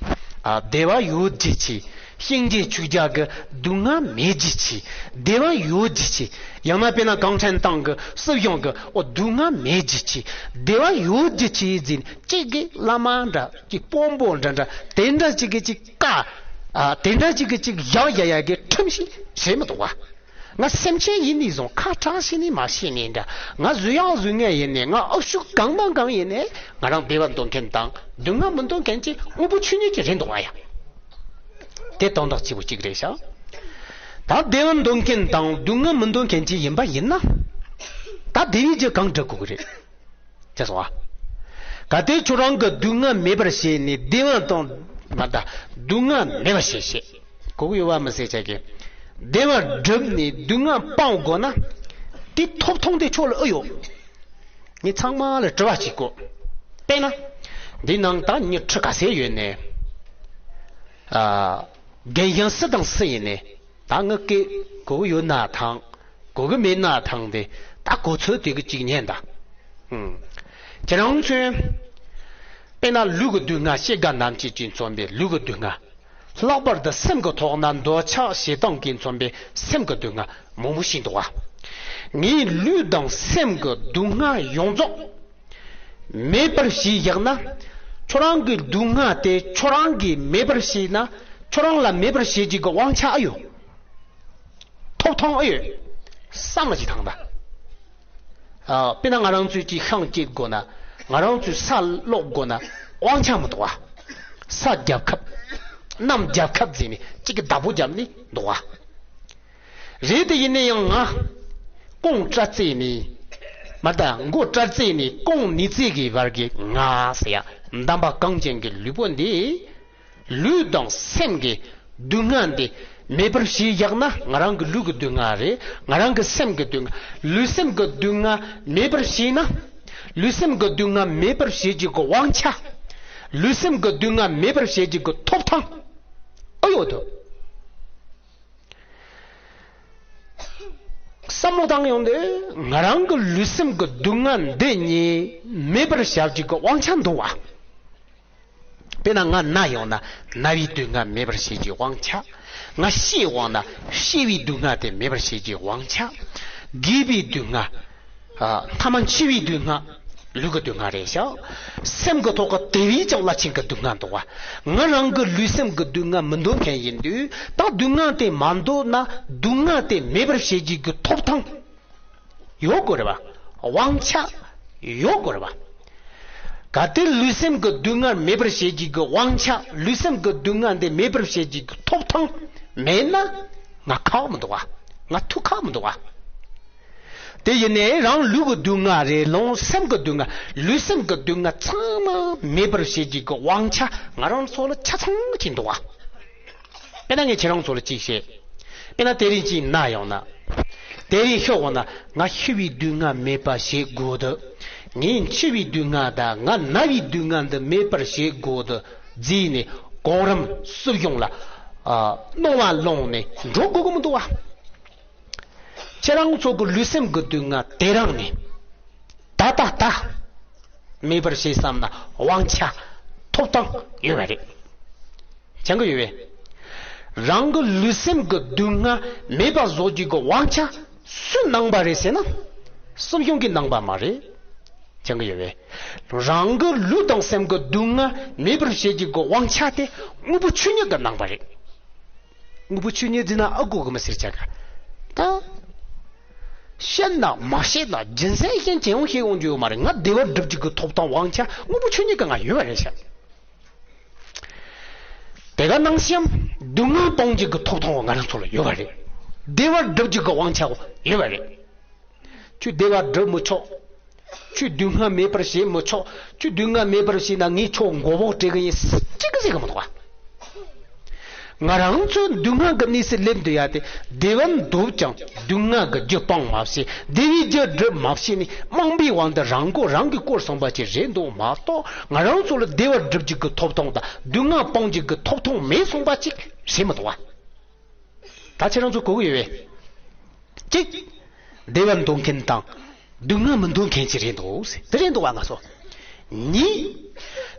ཨ་བདེ་བ་ཡོད་བགྱིད་ཆེད། གཤིན་རྗེ་ཆོས་རྒྱལ་གྱི་སྡུག་བསྔལ་མེད་བགྱིད་ཆེད། བདེ་བ་ཡོད་བགྱིད་ཆེད། ཡང་ན་དཔེར་ན་གུང་ཁྲན་ཏང་གི་སྲིད་གཞུང་གི་འོ་སྡུག་བསྔལ་མེད་བགྱིད་ཆེད། བདེ་བ་ཡོད་བགྱིད་ཆེད་ཟེར་ནས་གཅིག་གི་བླ་མ་འདྲ་གཅིག་དཔོན་པོ་འདྲ་འདྲ་དེ་འདྲ་གཅིག་གི་གཅིག་བཀའ། ཨ་དེ་འདྲ་གཅིག་གི་གཅིག་བཞག་བཞག་ཡ་གི་ཁྲིམས་ཤིག་བྱེད་མི་འདུག་བ། ང་སེམས་ཅན་ཡིན་ནི་བཟུང་ཁ་གྲག་ཤེས་ནི་མ་ཤེས་ནི་འདྲ། ང་བཟོས་ཡག་བཟོས་ངེས་ཡིན་ནི། ང་ཨུ་ཤུག་གང་དང་གང་ཡིན་ནི། ང་རང་བདེ་བ་འདོད་མཁན་དང་སྡུག་བསྔལ་མི་འདོད་མཁན་གྱི་དངོས་པོ་ཆོས་ཉིད་ཀྱི་རེད་འདུག་བ་ཡ། དེ་དོན་དག་གཅིག་པུ་གཅིག་རེད་ཤག་ད་བདེ་བ་འདོད་མཁན་དང་སྡུག་བསྔལ་མི་འདོད་མཁན་གྱི་ཡིན་པ་ཡིན་ན། ད་བདེ་བའི་རྒྱུ་གང་སྒྲུབ་དགོས་ཀྱི་རེད། ཅེས་སོ། གལ་ཏེ་ཁྱོད་རང་གི་སྡུག་བསྔལ་མེད་པར་བྱས་ནས་བདེ་བ་དང་མ་ད་སྡུག་བསྔལ་མེད་པར་བྱེད་ཤེས། གོ་གི་ཡོད་པ་མི་ཟེར་ཆ་གི། བདེ་བ་བསྒྲུབས་ནས་སྡུག་བསྔལ་སྤང་དགོས་ན། དེ་ཐོབ་ཐང་དེ་ཁྱོད་ལ་ཨེ་ཡོད། ངས་ཚང་མ་ལ་དྲི་བ་གཅིག་བཀོད། དཔེར་ན། འདི་ནང་ད་མྱི་ཁྲི་ག་ཚད་ཡོད་ནས། ཨ། རྒན་གཞོན་སུ་དང་སུ་ཡིན་ནས། ད་ངི་སྐད་གོ་གི་ཡོད་ན་ཐང་། གོ་གི་མེད་ན་ཐང་དེ། ད་གོ་ཚོད་དེ་གི་གཅིག་ཉན་ད། ཨུམ། ཁྱེད་རང་ཚོས། དཔེར་ན་ལུས་ཀྱི་སྡུག་བསྔལ་སྐྱེ་རྒ་ན་འཆི་ཅན་མཚོན་པའི་ལུས་ཀྱི་སྡུག་བསྔལ། ལྷག་པར་དུ་སེམས་ཀྱི་ཐོག་ན་འདོད་ཆགས་ཞེ་སྡང་གིས་མཚོན་པའི་སེམས་ཀྱི་སྡུག་བསྔལ་མང་པོ་ཞིག་འདུག་བ། ངའི་ལུས་དང་སེམས་ཀྱི་སྡུག་བསྔལ་ཡོངས་རྫོགས། མེད་པར་བྱས་བཞག་ན། ཁྱོད་རང་གི་སྡུག་བསྔལ་དེ་ཁྱོད་རང་གིས་མེད་པར་བྱས་ན། ཁྱོད་རང་ལ་མེད་པར་བྱེད་རྒྱུ་གི་དབང་ཆ་ཨེ་ཡོད། ཐོབ་ཐང་ཨེ་ཡོད། བསམ་བློ་ཞིག་བཏང་ད། ཨ། དཔེར་ན་ང་རང་ཚོས་ཅིག་ཤིང་བཅད་དགོས་ན། ང་རང་ཚོས་ས་སློག་དགོས་ན། དབང་ཆ་མི་འདུག་བ། ས་རྒྱབ་ཁབ། གནམ་རྒྱབ་ཁབ་ཟེར་ནས་གཅིག་གི་བདག་པོ་རྒྱབ་ནས་འདུག་བ། རེད་དེ་ཡིན་ན་ཡང་ང་། རྐང་སྐྲ་བཙེ་ནས། མ་ད་མགོ་སྐྲ་བཙེ་ནས་རྐང་ནས་བཙེ་གི་བར་གྱི་ང་ཟེར་ཡ། འདམ་པ་གངས་ཅན་གྱི་ལུས་པོ་འདི། ལུས་དང་སེམས་ཀྱི་སྡུག་བསྔལ་འདི་མེད་པར་བྱས་བཞག་ན། ང་རང་གི་ལུས་ཀྱི་སྡུག་བསྔལ་རེད། ང་རང་གི་སེམས་ཀྱི་སྡུག་བསྔལ། ལུས་སེམས་ཀྱི་སྡུག་བསྔལ་མེད་པར་བྱས་ན། ལུས་སེམས་ཀྱི་སྡུག་བསྔལ་མེད་པར་བྱེད་རྒྱུ་གི་དབང་ཆ། ལུས་སེམས་ཀྱི་སྡུག་བསྔལ་མེད་པར་བྱེད་རྒྱུ་གི་ཐོབ་ཐང་ཨེ་ཡོད་དོ། བསམ་བློ་བཏང་ཡོང་དུས་ང་རང་གི་ལུས་སེམས་ཀྱི་སྡུག་བསྔལ་འདི་གཉིས་མེད་པར་བྱ་རྒྱུ་གི་དབང་ཆ་འདུག་བ། དཔེར་ན་ང་ན་ཡོང་ན་ན་བའི་སྡུག་བསྔལ་མེད་པར་བྱེད་རྒྱུའི་དབང་ཆ། ང་ཤི་འོང་ན་ཤི་བའི་སྡུག་བསྔལ་དེ་མེད་པར་བྱེད་རྒྱུའི་དབང་ཆ། རྒས་པའི་སྡུག་བསྔལ། ཨ། མཐའ་མ་འཆི་བའི་སྡུག་བསྔལ། ལུས་ཀྱི་སྡུག་བསྔལ་རེད་ཤག་སེམས་ཀྱི་ཐོག་གི་དེ་བས་ཀྱང་རླབས་ཆེན་གྱི་སྡུག་བསྔལ་འདུག་བ། ང་རང་གི་ལུས་སེམས་ཀྱི་སྡུག་བསྔལ་མི་འདོད་མཁན་ཡིན་དུས། ད་སྡུག་བསྔལ་དེ་མ་འདོད་ན་སྡུག་བསྔལ་དེ་མེད་པར་བྱེད་རྒྱུ་གི་ཐོབ་ཐང་ཡོད་དགོས་རེད་བ། དབང་ཆ་ཡོད་དགོས་རེད་བ། གལ་ཏེ་ལུས་སེམས་ཀྱི་སྡུག་བསྔལ་མེད་པར་བྱེད་རྒྱུ་གི་དབང་ཆ། ལུས་སེམས་ཀྱི་སྡུག་བསྔལ་འདི་མེད་པར་བྱེད་རྒྱུ་གི་ཐོབ་ཐང་མེད་ན། ང་ཁག་མི་འདུག་བ། ང་ཐུགས་ཁག་མི་འདུག་བ། དེ་ཡིན་ནའི་རང་ལུས་ཀྱི་སྡུག་བསྔལ་རེད། ལུས་སེམས་ཀྱི་སྡུག་བསྔལ། ལུས་སེམས་ཀྱི་སྡུག་བསྔལ་ཚང་མ་མེད་པར་བྱེད་རྒྱུ་གི་དབང་ཆ་ང་རང་ཚོ་ལ་ཆ་ཚང་གཅིག་འདུག་བ། དཔེར་ན་ངས་ཁྱེད་རང་ཚོ་ལ་གཅིག་བཤད། དཔེར་ན་དེ་རིང་གཅིག་ན་ཡོང་ན། དེ་རིང་ཤི་འོང་ན་ང་ཤི་བའི་སྡུག་བསྔལ་མེད་པ་བྱེད་དགོས་དུས། ངས་འཆི་བའི་སྡུག་བསྔལ་དང་ང་ན་བའི་སྡུག་བསྔལ་འདི་མེད་པར་བྱེད་དགོས་དུས་བརྫིས་ནས་གོང་རིམ་སྲིད་གཞུང་ལ། ཨ། གནང་བ་བླངས་ནས་འགྲོ་དགོས་ཀྱི་མི་འདུག་བ། ཁྱེད་རང་ཚོ་གི་ལུས་སེམས་ཀྱི་སྡུག་བསྔལ་དེ་རིང་ནས་ད་ལྟ་ལྟ་མེད་པར་བྱེད་བསམ་ན་དབང་ཆ་ཐོབ་ཐང་ཡོད་པ་རེད། སྦྱང་གི་ཡོད་པས། རང་གི་ལུས་སེམས་ཀྱི་སྡུག་བསྔལ་མེད་པ་བཟོ་རྒྱུ་གི་དབང་ཆ་སུས་གནང་པ་རེད་ཟེར་ན། སྲིད་གཞུང་གིས་གནང་པ་མ་རེད། སྦྱང་གི་ཡོད་པས། རང་གི་ལུས་དང་སེམས་ཀྱི་སྡུག་བསྔལ་མེད་པར་བྱེད་རྒྱུ་གི་དབང་ཆ་དེ་དངོས་པོ་ཆོས་ཉིད་ཀྱིས་གནང་པ་རེད། དངོས་པོ་ཆོས་ཉིད་ཟེར་ན་ཨ་གོ་གི་མི་ཟེར་ཆ་ག་ད། བཤད་ན་མ་བཤད་ན་རྒྱུ་མཚན་ཤེས་ཅི་ཡང་ཤེས་ཡོང་རྒྱུ་ཡོད་མ་རེད། ང་བདེ་བར་སྒྲུབ་རྒྱུ་གི་ཐོབ་ཐང་དབང་ཆ་དངོས་པོ་ཆོས་ཉིད་ཀྱི་ང་ཡོད་པ་རེད་ཤག་དེ་ག་ནང་བཞིན་སྡུག་བསྔལ་སྤང་རྒྱུ་གི་ཐོབ་ཐང་ང་རང་ཚོ་ལ་ཡོད་པ་རེད། བདེ་བར་སྒྲུབ་རྒྱུ་གི་དབང་ཆ་ཡོད་པ་རེད། ཁྱོད་བདེ་བར་སྒྲུབ་མི་ཆོག་ཁྱོད་སྡུག་བསྔལ་མེད་པར་བྱེད་མི་ཆོག་ཁྱོད་སྡུག་བསྔལ་མེད་པར་བྱས་ན་ངས་ཁྱོད་མགོ་བོ་བྲེག་གི་ཡིན། གཅིག་གི་ཟེར་གི་མི་འདུག་བ། ང་རང་ཚོ་སྡུག་བསྔལ་གྱི་གནས་སུ་སླེབས་འདོད་ཡ་དེ། བདེ་བ་འདོད་ཀྱང་སྡུག་བསྔལ་གྱི་རྒྱུ་སྤང་མ་ཤེས། བདེ་བའི་རྒྱུ་སྒྲུབ་མ་ཤེས་ནས་རྨོངས་པའི་དབང་དུ་རང་མགོ་རང་གིས་བསྐོར་སོང་པ་ཅིག་རེད་འདུག་མ་གཏོགས། ང་རང་ཚོ་ལ་བདེ་བར་སྒྲུབ་རྒྱུ་གི་ཐོབ་ཐང་དང་སྡུག་བསྔལ་སྤང་རྒྱུ་གི་ཐོབ་ཐང་མེད་སོང་པ་ཅིག་རེད་མི་འདུག་བ། ད་ཁྱེད་རང་ཚོ་གོ་གི་ཡོད་པས། གཅིག་བདེ་བ་འདོད་མཁན་དང་སྡུག་བསྔལ་མི་འདོད་མཁན་ཅིག་རེད་འདུག་ཟེར། དེ་རེད་འདུག་བ། ང་ཚོ་ གཉིས།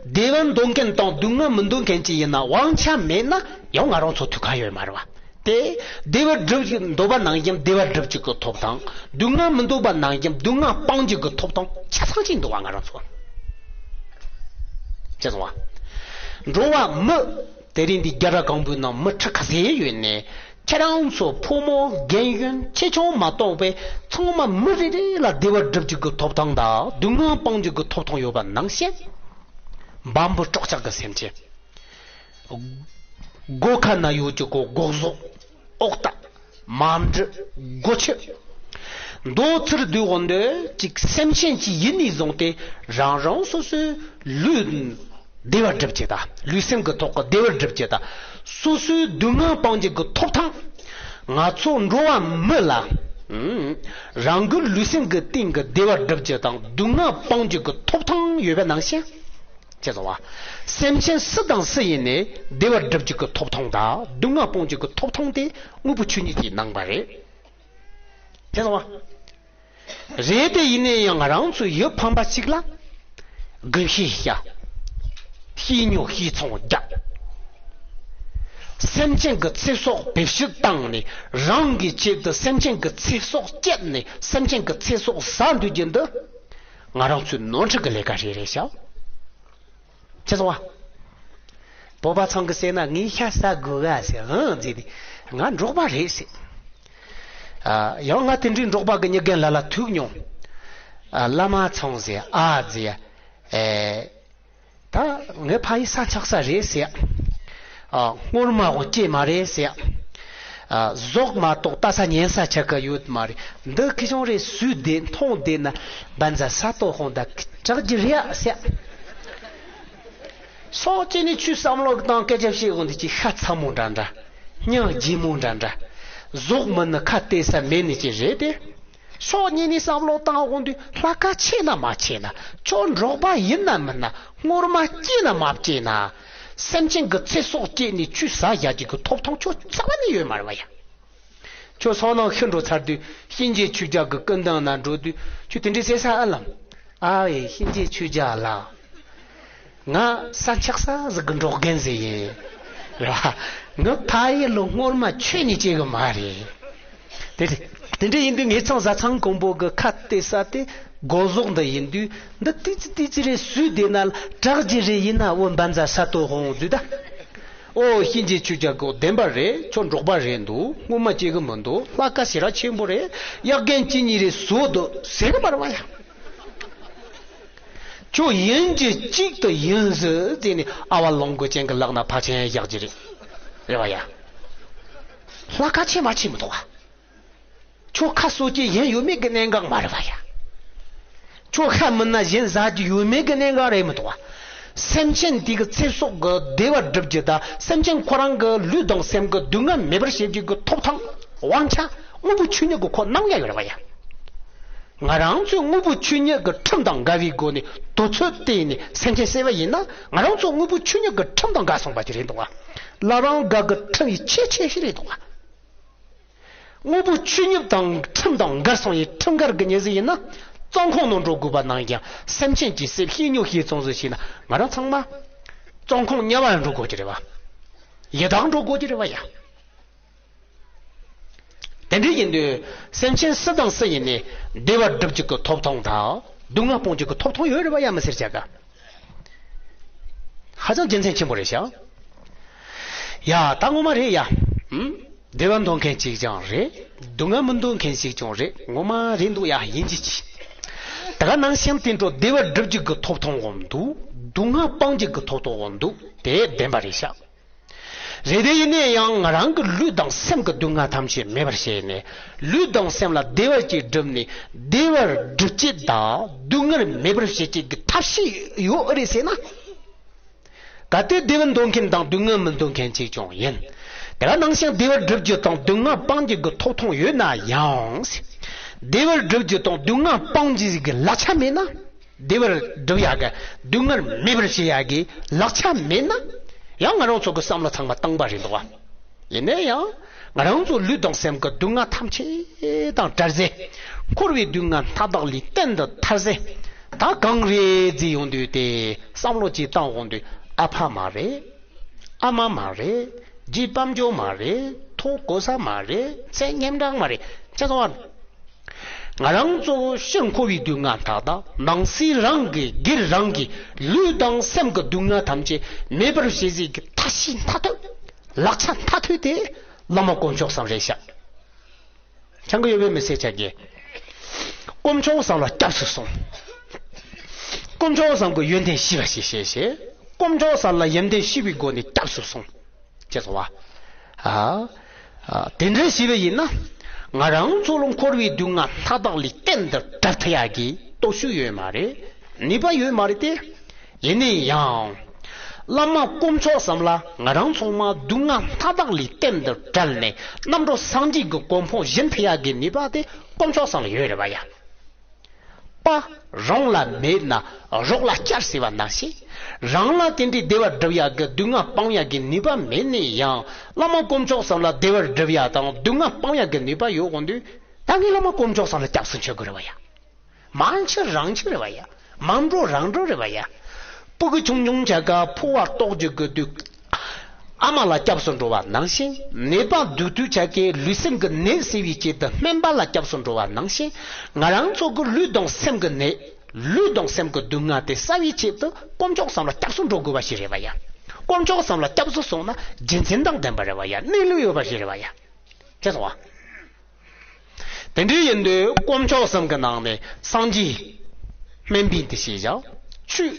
བདེ་བ་འདོད་མཁན་དང་སྡུག་བསྔལ་མི་འདོད་མཁན་ཅིག་ཡིན་ན་དབང་ཆ་མེད་ན་ཡང་ང་རང་ཚོ་ཐུག་ག་ཡོད་མ་རེད་བ། དེ་བདེ་བ་སྒྲུབ་ཀྱི་འདོད་པ་ནང་བཞིན་བདེ་བ་སྒྲུབ་ཀྱི་གི་ཐོབ་ཐང་། སྡུག་བསྔལ་མི་འདོད་པ་ནང་བཞིན་སྡུག་བསྔལ་སྤང་བྱེད་ཀྱི་ཐོབ་ཐང་ཆ་ཚང་ཅིག་འདུག་བ། ང་རང་ཚོ་ཅེས་གསུངས་པ། འགྲོ་བ་མི་དེ་རིང་འདི་རྒྱ་གར་གང་པོའི་ནང་མི་ཁྲི་ཁ་ཤས་ཡོད་ནས། ཁྱེད་རང་ཚོ་ཕོ་མོ་རྒན་གཞོན་ཆེ་ཆུང་མ་གཏོགས་པའི་ཚང་མ་མི་རེ་རེ་ལ་བདེ་བ་སྒྲུབ་རྒྱུ་གི་ཐོབ་ཐང་དང་སྡུག་བསྔལ་སྤང་རྒྱུ་གི་ཐོབ་ཐང་ཡོད་པ་ནང་བཞིན། འབའ་འབུ་སྲོག་ཆགས་ཀྱི་སེམས་ཅན། སྒོ་ཁ་ན་ཡོད་རྒྱུ་གི་སྒོ་ཟོག། ཨོག་ཏ། མ་འབྲུ། སྒོ་ཁྱི། མདོ་ཚུར་བསྡུས་འོང་དུས་ཅིག་སེམས་ཅན་གྱི་ཡིན་ནས་བཟུང་སྟེ་རང་རང་སོ་སོའི་ལུས་བདེ་བར་སྒྲུབ་བྱེད་དང་ལུས་སེམས་ཀྱི་ཐོག་གི་བདེ་བར་སྒྲུབ་བྱེད་དང་སོ་སོའི་སྡུག་བསྔལ་སྤང་བྱེད་ཀྱི་ཐོབ་ཐང་། ང་ཚོ་འགྲོ་བ་མི་ལ་ཨུམ་རང་གི་ལུས་སེམས་ཀྱི་སྟེང་གི་བདེ་བར་སྒྲུབ་བྱེད་དང་སྡུག་བསྔལ་སྤང་བྱེད་ཀྱི་ཐོབ་ཐང་ཡོད་པ་ནང་བཞིན། ཅེས་གསུངས་པ། སེམས་ཅན་སུ་དང་སུ་ཡིན་ནའི་བདེ་བར་སྒྲུབ་རྒྱུ་གི་ཐོབ་ཐང་དང་སྡུག་བསྔལ་སྤོང་རྒྱུ་གི་ཐོབ་ཐང་དེ་དངོས་པོ་ཆོས་ཉིད་ཀྱིས་གནང་པ་རེད། ཅེས་གསུངས་པ། རེད་དེ་ཡིན་ནའི་ཡང་ང་རང་ཚོ་ཡུལ་ཕམ་པ་ཞིག་ལ་དགོན་ཤེད་བཤའ། བཤས་ཉོ་བཤས་ཚོང་རྒྱག་སེམས་ཅན་གྱི་ཚེ་སྲོག་བེད་སྤྱོད་བཏང་ནས་རང་གི་ཆེད་དུ་སེམས་ཅན་གྱི་ཚེ་སྲོག་བཅད་ནས་སེམས་ཅན་གྱི་ཚེ་སྲོག་ཟ་འདོད་རྒྱུ་འདི་ང་རང་ཚོའི་ནོར་འཁྲུལ་གྱི་ལས་ཀ་རེད་རེད་ཤག་ཅེས་གསུངས་པ། བོད་པ་ཚང་གིས་བཤད་ན་ངའི་ཤ་ཟ་དགོས་ག་ཟེར་ཨང་ཟེར་ཏེ་ང་འབྲོག་པ་རེད་ཟེར། ཨ། ཡང་ང་དེ་འདྲའི་འབྲོག་པ་གི་མྱི་རྒན་ལ་ལ་ཐུག་མྱོང་། ཨ། བླ་མ་ཚང་ཟེར་ཨ་ཟེར། ཨེ། ད་ངའི་ཕ་ཡི་ས་འཁྱག་ས་རེད་ཟེར། ཨ། སྔོན་མ་འོ་སྐྱེས་མ་རེད་ཟེར། ཨ། ཟོག་མ་གཏོགས་ལྟ་ས་ཉན་ས་ཆ་ག་ཡོད་མ་རེད། འདི་ཁི་ཆུང་རེད་སུས་བདེ་མཐོང་བདེ་ན་བན་ཛ་ས་ཏོ་ཧོང་ད་དྲག་རྒྱུ་རེད་ཨ་ཟེར། སོག་ཅི་ནི་ཆུ་བསམ་བློ་བཏང་སྐད་ཆ་བཤད་འོང་དུས་ཀྱི་ཤ་ཚ་མོ་འདྲ་འདྲ། སྙིང་རྗེ་མོ་འདྲ་འདྲ། ཟོག་མིན་ནི་ཁ་གཏད་ས་མེད་ནི་ཅི་རེད་དེ། སོག་གཉིས་ནི་བསམ་བློ་བཏང་འོང་དུས་ལྷ་ཁ་ཆེ་ན་མ་ཆེ་ན་ཁྱོད་འབྲོག་པ་ཡིན་ན་མིན་ན་སྔོར་མ་སྐྱེས་ན་མ་སྐྱེས་ན། སེམས་ཅན་གྱི་ཚེ་སྲོག་བཅད་ནས་ཆུ་ཟ་བཞག་རྒྱུ་གི་ཐོབ་ཐང་ཁྱོད་རྩ་བ་ནས་ཡོད་མ་རེད་བ་ཡ། ཁྱོད་སོང་ནང་ཤི་འགྲོ་ཚར་དུས་གཤིན་རྗེ་ཆོས་རྒྱལ་གྱི་སྐུ་མདུན་ན་འགྲོ་དུས་ཁྱོད་དེ་འདྲའི་ཟེར་ས་ཨ་ལམ། ཨ་ཡེ་གཤིན་རྗེ་ཆོས་རྒྱལ་ལགས། ང་ས་འཁྱག་ས་ཟིག་གི་འབྲོག་རྒན་ཟིག་ཡིན། ར། ངའི་ཕ་ཡུལ་ལ་སྔོན་མ་ཆོས་ནི་སྐྱེ་གི་མ་རེད། དེ་དེ་འདྲ་ཡིན་དུས་ངེད་ཚང་བཟའ་ཚང་གོང་པོ་གི་ཁ་གཏད་ས་དེ་སྒོ་ཟོག་འདི་ཡིན་དུས་འདི་ཏི་ཙི་ཏི་ཙི་རེད་སུས་བདེ་ན་དྲག་རྒྱུ་རེད་ཡིན་ན་འོ་འབན་ཛ་ས་ཏོ་ཧོང་བཟོས་ད། ཨོ་གཤིན་རྗེ་ཆོས་རྒྱལ་གོ་བདེན་པ་རེད། ཁྱོད་འབྲོག་པ་རེད་འདུག་སྔོན་མ་སྐྱེ་གི་མི་འདུག་ལྷ་ཁ་ཞེ་དྲག་ཆེན་པོ་རེད། གཡག་རྒན་གཅིག་གཉིས་རེད་བཟོ་འདུག་ཟེར་གི་མ་རེད་བ་ཡ། ཁྱོད་ཡིན་གྱི་གཅིག་ཏུ་ཡིན་ཟེར་དེ་ནི་ཨ་བ་ལོང་གོ་ཅན་གི་ལག་ན་ཕ་ཆེན་བཞག་གི་རེད། རེད་བ་ཡ། ལྷ་ཁ་ཆེ་མ་ཆེ་མི་འདུག་བ། ཁྱོད་ཁ་གསོ་རྒྱུ་གཞན་ཡོད་མེད་ཀྱི་གནད་འགག་མ་རེད་བ་ཡ། ཁྱོད་ཁ་མིན་ན་གཞན་ཟ་རྒྱུ་ཡོད་མེད་ཀྱི་གནད་འགག་རེད་མི་འདུག་བ། སེམས་ཅན་དེ་གི་ཚེ་སྲོག་གི་བདེ་བར་སྒྲུབ་རྒྱུ་དང་སེམས་ཅན་ཁོ་རང་གི་ལུས་དང་སེམས་ཀྱི་སྡུག་བསྔལ་མེད་པར་བྱེད་རྒྱུ་གི་ཐོབ་ཐང་དབང་ཆ་དངོས་པོ་ཆོས་ཉིད་ཀྱི་ཁོ་གནང་ཡ་ཡོད་རེད་བ་ཡ། ང་རང་ཚོས་དངོས་པོ་ཆོས་ཉིད་ཀྱི་ཁྲིམས་དང་འགལ་བའི་སྒོ་ནས་དུས་ཚོད་བལྟས་ནས་སེམས་ཅན་བསད་པ་ཡིན་ན་ང་རང་ཚོ་དངོས་པོ་ཆོས་ཉིད་ཀྱི་ཁྲིམས་དང་འགལ་སོང་བ་ཅིག་རེད་འདུག་བ། བླ་བྲང་དགའ་གི་ཁྲིམས་ཡི་ཆེས་ཆེ་ཤོས་རེད་འདུག་བ། དངོས་པོ་ཆོས་ཉིད་དང་ཁྲིམས་དང་འགལ་སོང་ཡི་ཁྲིམས་འགལ་གྱི་ཉེས་ཟིག་ཡིན་ན། བཙོན་ཁང་ནང་འགྲོ་དགོས་པ་ནང་བཞིན་སེམས་ཅན་གྱི་སེམས་བཤས་ཉོ་བཤས་ཚོང་ཟིག་བྱས་ན་ང་རང་ཚང་མ་བཙོན་ཁང་དམྱལ་བར་འགྲོ་དགོས་ཀྱི་རེད་བ། ཡི་དྭགས་འགྲོ་དགོས་ཀྱི་རེད་བ་ཡ། དེ་འདྲ་ཡིན་དུས་སེམས་ཅན་སུ་དང་སུ་ཡིན་ནའི་བདེ་བར་སྒྲུབ་རྒྱུ་གི་ཐོབ་ཐང་དང་སྡུག་བསྔལ་སྤོང་རྒྱུ་གི་ཐོབ་ཐང་ཡོད་རེད་བ་ཡ་མི་ཟེར་བྱ་ག་ཧ་ཅང་རྒྱུ་མཚན་ཆེན་པོ་རེད་ཤག་ཡ་ད་ངོ་མ་རེད་ཡ། ཨུམ། བདེ་བ་འདོད་མཁན་ཅིག་ཀྱང་རེད། སྡུག་བསྔལ་མི་འདོད་མཁན་ཅིག་ཀྱང་རེད། ངོ་མ་རེད་འདུག་ཡ་ཡིན་གྱི་ཅི། ད་ག་ནང་བཞིན་དེ་འགྲོ་བདེ་བར་སྒྲུབ་རྒྱུ་གི་ཐོབ་ཐང་འོང་འདུག་སྡུག་བསྔལ་སྤང་རྒྱུ་གི་ཐོབ་ཐང་འོང་འདུག་དེ་བདེན་པ་རེད་ཤག་རེད་དེ་ཡིན་ནའི་ཡང་ང་རང་གི་ལུས་དང་སེམས་ཀྱི་སྡུག་བསྔལ་ཐམས་ཅད་མེད་པར་བྱས་ནས་ལུས་དང་སེམས་ལ་བདེ་བ་ཅིག་བསྒྲུབས་ནས་བདེ་བར་སྒྲུབ་བྱེད་དང་སྡུག་བསྔལ་མེད་པར་བྱེད་བྱེད་ཀྱི་ཐབས་ཤེས་ཡོད་རེད་ཟེར་ན། གལ་ཏེ་བདེ་བ་འདོད་མཁན་དང་སྡུག་བསྔལ་མི་འདོད་མཁན་ཅིག་ཀྱང་ཡིན། དེ་ལ་ནང་བཞིན་བདེ་བར་སྒྲུབ་རྒྱུ་དང་སྡུག་བསྔལ་སྤང་རྒྱུ་གི་ཐོབ་ཐང་ཡོད་ན་ཡང་། བདེ་བར་སྒྲུབ་རྒྱུ་དང་སྡུག་བསྔལ་སྤང་རྒྱུ་གི་ལག་ཆ་མེད་ན། བདེ་བར་སྒྲུབ་ཡག་གི་སྡུག་བསྔལ་མེད་པར་བྱེད་ཡག་གི་ལག་ཆ་མེད་ན། ཡང་ང་རང་ཚོ་གི་བསམ་བློ་ཚང་མ་སྟོང་པ་རེད་འདུག་བ། ཡིན་ནའི་ཡང་ང་རང་ཚོ་ལུས་དང་སེམས་ཀྱི་སྡུག་བསྔལ་ཐམས་ཅད་དང་བྲལ་ཚེ། འཁོར་བའི་སྡུག་བསྔལ་སྣ་དག་ལས་གཏན་དུ་ཐར་ཚེ། ད་གང་རེད་ཟེར་ཡོང་དུས་དེ་བསམ་བློ་ཅིག་བཏང་འོང་དུས། ཨ་ཕ་མ་རེད། ཨ་མ་མ་རེད། རྗེ་དཔལ་འབྱོར་མ་རེད། ཐོ་གོ་ས་མ་རེད། མཚན་སྙན་གྲགས་མ་རེད། ཅེས་སོ། ང་རང་ཚོ་ཕྱིར་འཁོར་བའི་སྡུག་བསྔལ་མཐའ་དག། ནང་སེམས་རང་གི་སྒེར་རང་གི་ལུས་དང་སེམས་ཀྱི་སྡུག་བསྔལ་ཐམས་ཅད་མེད་པར་བྱེད་ཟེར་གི་ཐབས་ཤེས་མཐར་ཐུག་ལག་ཆ་མཐར་ཐུག་དེ་བླ་མ་དཀོན་མཆོག་གསུམ་རེད་ཤག་ཆང་གི་ཡོད་པའི་མི་སེར་ཆ་གིས། དཀོན་མཆོག་གསུམ་ལ་སྐྱབས་སུ་སོང་། དཀོན་མཆོག་གསུམ་གྱི་ཡོན་ཏན་ཤེས་པ་ཞིག་བྱས་ཤིང་། དཀོན་མཆོག་གསུམ་ལ་ཡོན་ཏན་ཤེས་པའི་སྒོ་ནས་སྐྱབས་སུ་སོང་། ཅེས་སོ། ཨ། ཨ། དེ་འདྲ་བྱས་པ་ཡིན་ན། ང་རང་ཚོ་ལ་འཁོར་བའི་སྡུག་བསྔལ་མཐའ་དག་ལས་གཏན་དུ་བྲལ་ཐུབ་ཡག་གི་སྟོབས་ཤུགས་ཡོད་མ་རེད། ནུས་པ་ཡོད་མ་རེད་དེ། ཡིན་ན་ཡང་། བླ་མ་དཀོན་མཆོག་གསུམ་ལ་ང་རང་ཚང་མ་སྡུག་བསྔལ་མཐའ་དག་ལས་གཏན་དུ་བྲལ་ནས་རྣམ་གྲོལ་སངས་རྒྱས་ཀྱི་གོ་འཕང་བཞེས་ཐུབ་ཡག་གི་ནུས་པ་དེ་དཀོན་མཆོག་གསུམ་ལ་ཡོད་རེད་པ་ཡ། པ། རང་ལ་མེད་ན་རོགས་ལ་སྐྱར་ཟེར་བ་ནང་བཞིན། རང་ལ་དེ་འདྲའི་བདེ་བ་སྒྲུབ་ཡག་གི་སྡུག་བསྔལ་སྤང་ཡག་གི་ནུས་པ་མེད་ན་ཡང་། བླ་མ་དཀོན་མཆོག་གསུམ་ལ་བདེ་བ་སྒྲུབ་ཡག་དང་སྡུག་བསྔལ་སྤང་ཡག་གི་ནུས་པ་ཡོད་དགོས་དུས། ད་ངས་བླ་མ་དཀོན་མཆོག་གསུམ་ལ་སྐྱབས་སུ་མཆི་དགོས་རེད་པ་ཡ། མ་མཆི་རང་མཆི་རེད་པ་ཡ། མ་འགྲོ་རང་འགྲོ་རེད་པ་ཡ། སྤུ་གུ་ཆུང་ཆུང་ཆ་ག་ཕོ་བ་ལྟོགས་རྒྱུ་གི་དུས། ཨ་མ་ལ་སྐྱབས་སུ་འགྲོ་བ་ནང་བཞིན། ནད་པ་སྡུག་དུས་ཆ་གའི་ལུས་སེམས་ཀྱི་ནད་སེལ་བའི་ཆེད་དུ་སྨན་པ་ལ་སྐྱབས་སུ་འགྲོ་བ་ནང་བཞིན། ང་རང་ཚོ་གི་ལུས་དང་སེམས་ཀྱི་ནད། ལུས་དང་སེམས་ཀྱི་སྡུག་བསྔལ་དེ་སེལ་བའི་ཆེད་དུ་དཀོན་མཆོག་གསུམ་ལ་སྐྱབས་སུ་འགྲོ་དགོས་པ་ཞིག་རེད་པ་ཡ། དཀོན་མཆོག་གསུམ་ལ་སྐྱབས་སུ་སོང་ན་རྒྱུ་མཚན་དང་ལྡན་པ་རེད་པ་ཡ། གནས་ལུགས་ཡོད་པ་ཞིག་རེད་པ་ཡ། ཅེས་སོ། དེ་འདྲ་ཡིན་དུས་དཀོན་མཆོག་གསུམ་གྱི་ནང་ནས་སངས་རྒྱས་སྨན་པའི་འདུ་ཤེས་བཞག་ཆོས་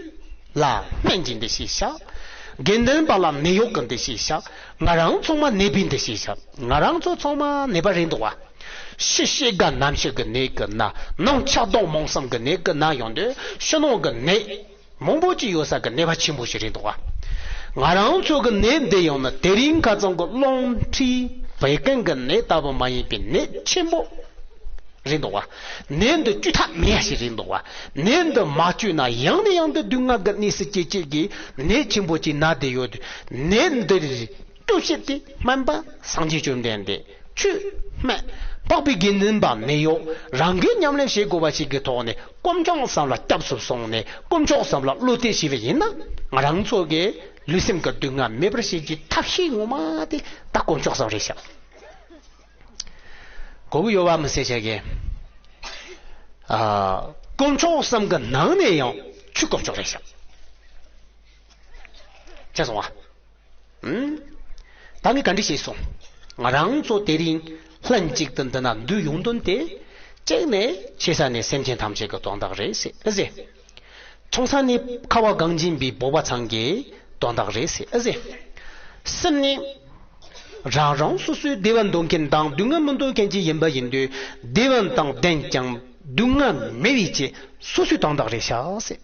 ལ་སྨན་གྱི་འདུ་ཤེས་བཞག་དགེ་འདུན་པ་ལ་ནད་གཡོག་གི་འདུ་ཤེས་བཞག་ང་རང་ཚང་མ་ནད་པའི་འདུ་ཤེས་བཞག་ང་རང་ཚོ་ཚང་མ་ནད་པ་རེད་འདུག་བ། ཕྱི་བཤད་དགའ་ནང་བཤད་ཀྱི་ནད་ཀྱི་ན། ནང་ཆགས་སྡང་རྨོངས་གསུམ་གྱི་ནད་ཀྱི་ན་ཡོང་དུས་ཕྱི་ནང་གི་ནད། མང་པོ་ཅིག་ཡོད་ས་གི་ནད་པ་ཆེན་པོ་ཞིག་རེད་འདུག་བ། ང་རང་ཚོ་གི་ནད་འདི་ཡང་ན་དེ་རིང་ཁ་སང་གི་རླུང་མཁྲིས་བད་ཀན་གི་ནད་ལྟ་བུ་མ་ཡིན་པའི་ནད་ཆེན་པོ་རེད་འདུག་བ། ནད་འདི་བཅོས་ཐབས་མེད་ཡ་ཞིག་རེད་འདུག་བ། ནད་འདི་མ་བཅོས་ན་ཡང་ནས་ཡང་དུ་སྡུག་བསྔལ་གི་གནས་སུ་སྐྱེ་སྐྱེ་གི་ནད་ཆེན་པོ་ཅིག་ན་བསྡད་ཡོད་དུས། ནད་འདི་གཏོར་བྱེད་དེ་སྨན་པ་སངས་རྒྱས་བཅོམ་ལྡན་འདས། ཆོས་སྨན། འཕགས་པའི་དགེ་འདུན་པ་ནད་གཡོག་རང་གིས་ཉམས་ལེན་བྱེད་དགོས་པ་ཞིག་གི་ཐོག་ནས་དཀོན་མཆོག་གསུམ་ལ་སྐྱབས་སུ་སོང་ནས་དཀོན་མཆོག་གསུམ་ལ་བློ་གཏད་བྱས་པ་ཡིན་ན། ང་རང་ཚོ་གི་ལུས་སེམས་ཀྱི་སྡུག་བསྔལ་མེད་པར་བྱེད་ཀྱི་ཐབས་ཤེས་ངོ་མ་དེ་ད་དཀོན་མཆོག་གསུམ་རེད་ཤག་གོ་གི་ཡོད་པ་མི་སེར་ཆ་གིས། ཨ། དཀོན་མཆོག་གསུམ་གྱི་ནང་ནས་ཡང་ཆོས་དཀོན་མཆོག་རེད་ཤག་ཅེས་གསུངས་པ། ཨུམ། ད་ངས་ག་འདྲ་ཞིག་གསུངས། ང་རང་ཚོ་དེ་རིང་ལྷན་ཅིག་ཏུ་འདི་ན་འདུས་ཡོང་དོན་དེ། གཅིག་ནས་ཆེ་ས་ནས་སེམས་ཅན་ཐམས་ཅད་ཀྱི་དོན་དག་རེད་ཟེར་ཨེ་ཟེར། ཆུང་ས་ནས་ཁ་བ་གངས་ཅན་པའི་བོད་པ་ཚང་གི་དོན་དག་རེད་ཟེར་ཨེ་ཟེར། གསུམ་ནས། རང་རང་སོ་སོའི་བདེ་བ་འདོད་མཁན་དང་སྡུག་བསྔལ་མི་འདོད་མཁན་ཅིག་ཡིན་པ་ཡིན་དུས། བདེ་བ་དང་ལྡན་ཀྱང་སྡུག་བསྔལ་མེད་པའི་ཆེད་སོ་སོའི་དོན་དག་རེད་ཤག་ཟེར།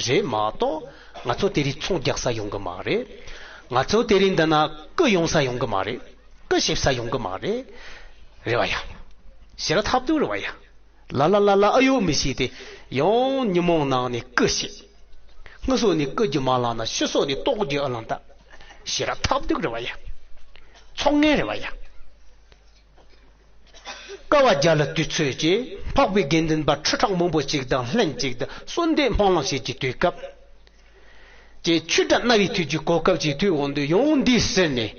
རེད་མ་གཏོགས་ང་ཚོ་དེ་རིང་ཚོང་རྒྱག་ས་ཡོང་གི་མ་རེད། ང་ཚོ་དེ་རིང་འདི་ན་སྐུ་ཡོང་ས་ཡོང་གི་མ་རེད། སྐུ་ཞེབས་ས་ཡོང་གི་མ་རེད། རེད་བ་ཡ། ཞེ་དྲག་ཐབས་སྡུག་རེད་བ་ཡ། ལ་ལ་ལ་ལ་ཨ་ཡོད་མི་ཤེས་ཏེ། ཡང་ཉིན་མོ་ནང་ནས་སྐུ་ཞེད། སྔ་སོ་ནས་སྐུ་རྒྱུ་མ་ལངས་ན་ཕྱི་སོ་ནས་ལྟོགས་རྒྱུ་ཨ་ལངས་ད། ཞེ་དྲག་ཐབས་སྡུག་རེད་བ་ཡ། ཚོང་ངན་རེད་བ་ཡ། དཀའ་བ་རྒྱལ་ལ་དུས་ཚོད་ཀྱིས་འཕགས་པའི་དགེ་འདུན་པ་ཁྲི་ཕྲག་མང་པོ་ཅིག་དང་ལྷན་ཅིག་ཏུ་གསོལ་འདེབས་སྨོན་ལམ་བྱེད་ཀྱི་དུས་སྐབས། ཀྱི་ཆོས་སྒྲ་རྣ་བའི་ཐོས་ཀྱི་གོ་སྐབས་ཅིག་ཐོས་འོང་དུས་ཡང་འདི་ཟེར་ནས།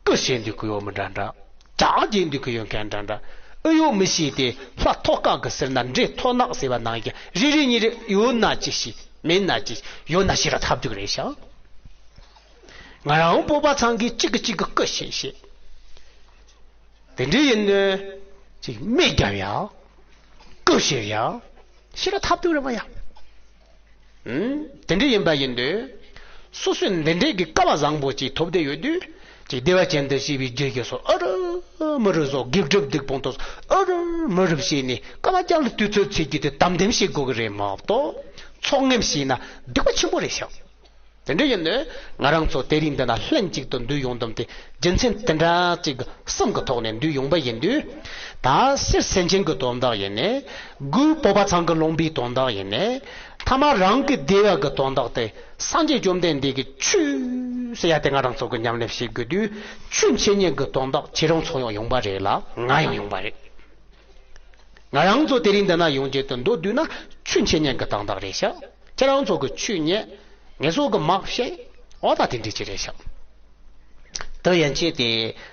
སྐུ་བྱེད་འདུག་གི་ཡོད་མི་འདྲ་འདྲ། ཇག་བྱེད་འདུག་གི་ཡོད་མཁན་འདྲ་འདྲ། ཨེ་ཡོད་མི་ཤེས་ཏེ་ལྷ་ཐོ་ཀ་གི་ཟེར་ན་འདྲེ་ཐོ་ནག་ཟེར་བ་ནང་གི་རེ་རེ་གཉིས་རེ་ཡོད་ན་ཅི་ཞིག་མེད་ན་ཅི་ཡོད་ན་ཞེ་དྲག་ཐབས་སྡུག་རེད་ཤག་ང་རང་བོད་པ་ཚང་གིས་གཅིག་གིས་གཅིག་གི་སྐུ་བྱེད་བྱེད། དེ་འདྲ་ཡིན་དུས་ཅིག་སྨད་རྒྱབ་ཡ། སྐུ་ཞེ་ཡ། ཞེ་དྲག་ཐབས་སྡུག་རེད་པ་ཡ། ཨུམ། དེ་འདྲ་ཡིན་པ་ཡིན་དུས། སོ་སོས་འདི་འདྲའི་གི་སྐལ་བ་བཟང་པོ་ཅིག་ཐོབ་བསྡད་ཡོད་དུས། ཅིག་བདེ་བ་ཅན་དུ་སྐྱེ་བའི་རྒྱུ་ཡོད་སོ་ཨ་རུ་མི་རུ་སོ་སྒེག་སྒྲུབ་སྡིག་སྤོང་དུ་ཨ་རུ་མི་རུ་བྱས་ནས་སྐལ་བ་རྒྱལ་ལ་དུས་ཚོད་ཚེ་རྒྱུ་དེ་དམ་དེམ་བྱེད་དགོས་ཀྱི་རེད་མ་གཏོགས། ཚོགས་ངན་བྱས་ན་སྡིག་པ་ཆེན་པོ་རེད་ཤག་དེ་འདྲ་ཡིན་དུས་ང་རང་ཚོ་དེ་རིང་འདི་ན་ལྷན་ཅིག་ཏུ་འདུས་ཡོང་དམ་དེ་རྒྱུ་མཚན་དེ་འདྲ་ཅིག་གསུམ་གྱི་ཐོག་ནས་འདུས་ཡོང་པ་ཡིན་དུས། ད་སྤྱིར་སེམས་ཅན་གྱི་དོན་དག་ཡིན་ནས། སྒོས་བོད་པ་ཚང་གི་ལུང་པའི་དོན་དག་ཡིན་ནས། ཐ་མ་རང་གི་བདེ་བ་གི་དོན་དག་དེ་སངས་རྒྱས་བཅོམ་ལྡན་འདས་ཀྱི་ཆོས་ཟེར་ཡ་དེ་ང་རང་ཚོ་གི་ཉམས་ལེན་བྱེད་དགོས་དུས། ཆོས་འཆད་ཉན་གྱི་དོན་དག་ཁྱེད་རང་ཚོ་ཡང་ཡོང་པ་རེད་ལ་ང་ཡང་ཡོང་པ་རེད། ང་རང་ཚོ་དེ་རིང་འདི་ན་ཡོང་རྒྱུ་དེ་མདོར་བསྡུས་ན་ཆོས་འཆད་ཉན་གྱི་དང་བདག་རེད་ཤག་ཁྱེད་རང་ཚོ་གི་ཆོས་ཉན། ངེད་ཚོ་གི་མ་བཤད། འོ་ད་དེ་འདྲ་ཅིག་རེད་ཤག་དེ་ཡན་ཆད་དེ་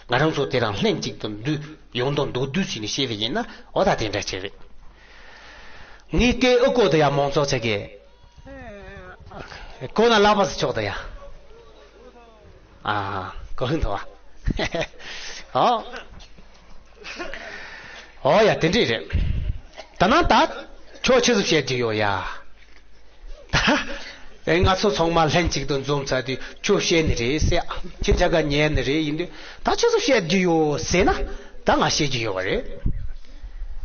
ང་རང་ཚོ་དེ་རིང་ལྷན་ཅིག་ཏུ་འདུས་ཡོང་དོན་མདོར་བསྡུས་བྱས་ནས་བཤད་པ་ཡིན་ན་འོ་ད་དེ་འདྲ་ཅིག་རེད། ངས་སྐད་ཨུ་ཀོ་དེ་ཡང་མང་ཚོགས་ཚོ་གི། ཁོ་ན་ལག་པ་སུ་ཆོག་ད་ཡ། ཨ། གོ་ཧིན་ཐོ་བ། ཨོ། ཨོ་ཡ་དེ་འདྲས་རེད། ད་ན་ད། ཁྱོད་ཆི་ཟིག་བཤད་རྒྱུ་ཡོད་ཡ། ད། ཨེ་ང་ཚོ་ཚང་མ་ལྷན་ཅིག་ཏུ་འཛོམས་ཚར་དུས་ཁྱོད་བཤད་ནི་རེད་ཟེར། ཁྱེད་ཅག་ག་ཉན་ནི་རེད་ཡིན་དུས་ད་ཆི་ཟིག་བཤད་རྒྱུ་ཡོད་ཟེར་ན་ད་ང་བཤད་རྒྱུ་ཡོད་པ་རེད།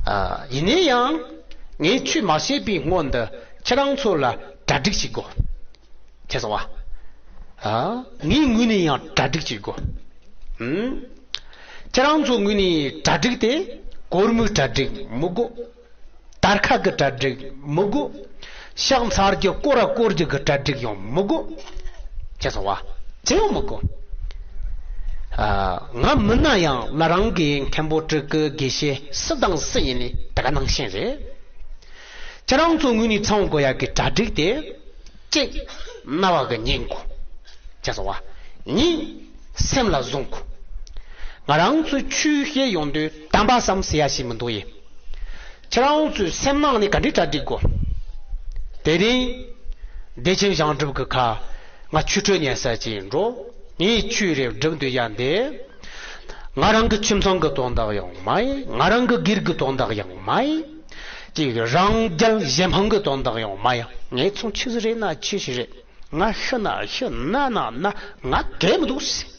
ཨ། ཡིན་ནའི་ཡང་། ངས་ཆོས་མ་བཤད་པའི་སྔོན་དུ་ཁྱེད་རང་ཚོ་ལ་གྲ་སྒྲིག་བྱེད་དགོས། ཁྱེད་ཚོ་བ། ཨ། ངའི་ངོས་ནས་ཡང་གྲ་སྒྲིག་བྱེད་དགོས། ཨུམ། ཁྱེད་རང་ཚོ་ངོས་ནས་གྲ་སྒྲིག་དེ་གོར་མོའི་གྲ་སྒྲིག་མི་དགོས། དར་ཁ་གི་གྲ་སྒྲིག་མི་དགོས། ཕྱག་འཚལ་རྒྱུ་སྐོར་ར་སྐོར་རྒྱུ་གི་གྲ་སྒྲིག་ཡང་མི་དགོས། ཁྱེད་ཚོ་བ། ཅི་ཡང་མི་དགོས། ཨ། ང་མིན་ན་ཡང་ལ་རང་གི་མཁན་པོ་སྤྲུལ་སྐུ་དགེ་བཤེས་སུ་དང་སུ་ཡིན་ནའི་ད་ག་ནང་བཞིན་རེད། ཁྱེད་རང་ཚོ་ངོས་ནས་ཚང་དགོས་ཡ་གི་གྲ་སྒྲིག་དེ། གཅིག་རྣ་བ་གིས་ཉན་དགོས། ཁྱེད་ཚོ་བ། གཉིས། སེམས་ལ་བཟུང་དགོས། ང་རང་ཚོས་ཆོས་བཤད་ཡོང་དུས་དམ་པ་བསམ་ཟེར་ཡ་ཞིག་མི་འདུག་ཡེ། ཁྱེད་རང་ཚོའི་སེམས་ནང་ནས་ག་འདྲའི་གྲ་སྒྲིག་དགོས། དེ་རིང་། བདེ་ཆེན་ཞིང་སྒྲུབ་ཀྱི་ཁ། ང་ཆོས་ཁྲོད་ཉན་ས་ཅིག་འགྲོ། ངས་ཆོས་རེ་སྒྲུབ་འདོད་ཡ་འདི། ང་རང་གི་ཁྱིམ་ཚང་གི་དོན་དག་ཡང་མ་ཡིན། ང་རང་གི་སྒེར་གྱི་དོན་དག་ཡང་མ་ཡིན། ཅིག་རང་རྒྱལ་གཞན་ཕམ་གྱི་དོན་དག་ཡང་མ་ཡིན། ངས་ཚང་ཆི་ཟིག་རེད་ན་ཆི་ཞིག་རེད། ང་ཤི་ན་ཤི་ན་ན་ན་ང་གལ་མི་འདུག་ཟེར།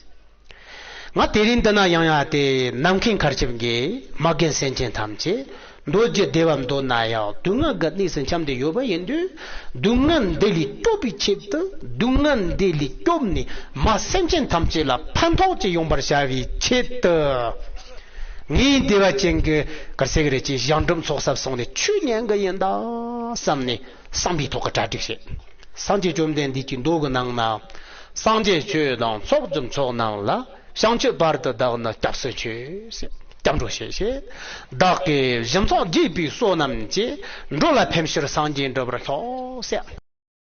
ང་དེ་རིང་འདི་ན་ཡང་ཡང་དེ་ནམ་མཁའི་མཁར་ཁྱབ་ཀྱི་མ་རྒན་སེམས་ཅན་ཐམས་ཅད་མདོ་རྒྱུད་བདེ་བ་མདོ་ན་ཡང་སྡུག་བསྔལ་གྱི་གནས་སུ་འཁྱམས་ཏེ་ཡོད་པ་ཡིན་དུས། སྡུག་བསྔལ་འདི་ལས་སྐྱོབ་པའི་ཆེད་དུ། སྡུག་བསྔལ་འདི་ལས་སྐྱོབ་ནས་མ་སེམས་ཅན་ཐམས་ཅད་ལ་ཕན་ཐོགས་ཅིག་ཡོང་བར་བྱ་བའི་ཆེད་དུ། ངའི་བདེ་བ་ཅན་གྱི་གར་སེ་གི་རེ་ཅིག་ཞིང་སྒྲུབ་ཚོགས་ས་སོང་ནས་ཆོས་ཉན་གི་ཡིན་ད་བསམ་ནས་བསམ་པའི་ཐོག་གི་གྲ་སྒྲིག་བྱེད། སངས་རྒྱས་བཅོམ་ལྡན་འདས་ཀྱི་མདོ་གི་ནང་ན། སངས་རྒྱས་ཆོས་དང་ཚོགས་ཀྱི་མཆོག་རྣམས་ལ། བྱང་ཆུབ་བར་དུ་བདག་ནི་སྐྱབས་སུ་མཆི། སྐྱབས་འགྲོ་བྱེད་ཅེས། བདག་གིས་གཞན་ཚོགས་རྒྱས་པའི་བསོད་ནམས་ཀྱིས། འགྲོ་ལ་ཕན་ཕྱིར་སངས་རྒྱས་འགྲུབ་པར་ཤོག་ཟེར།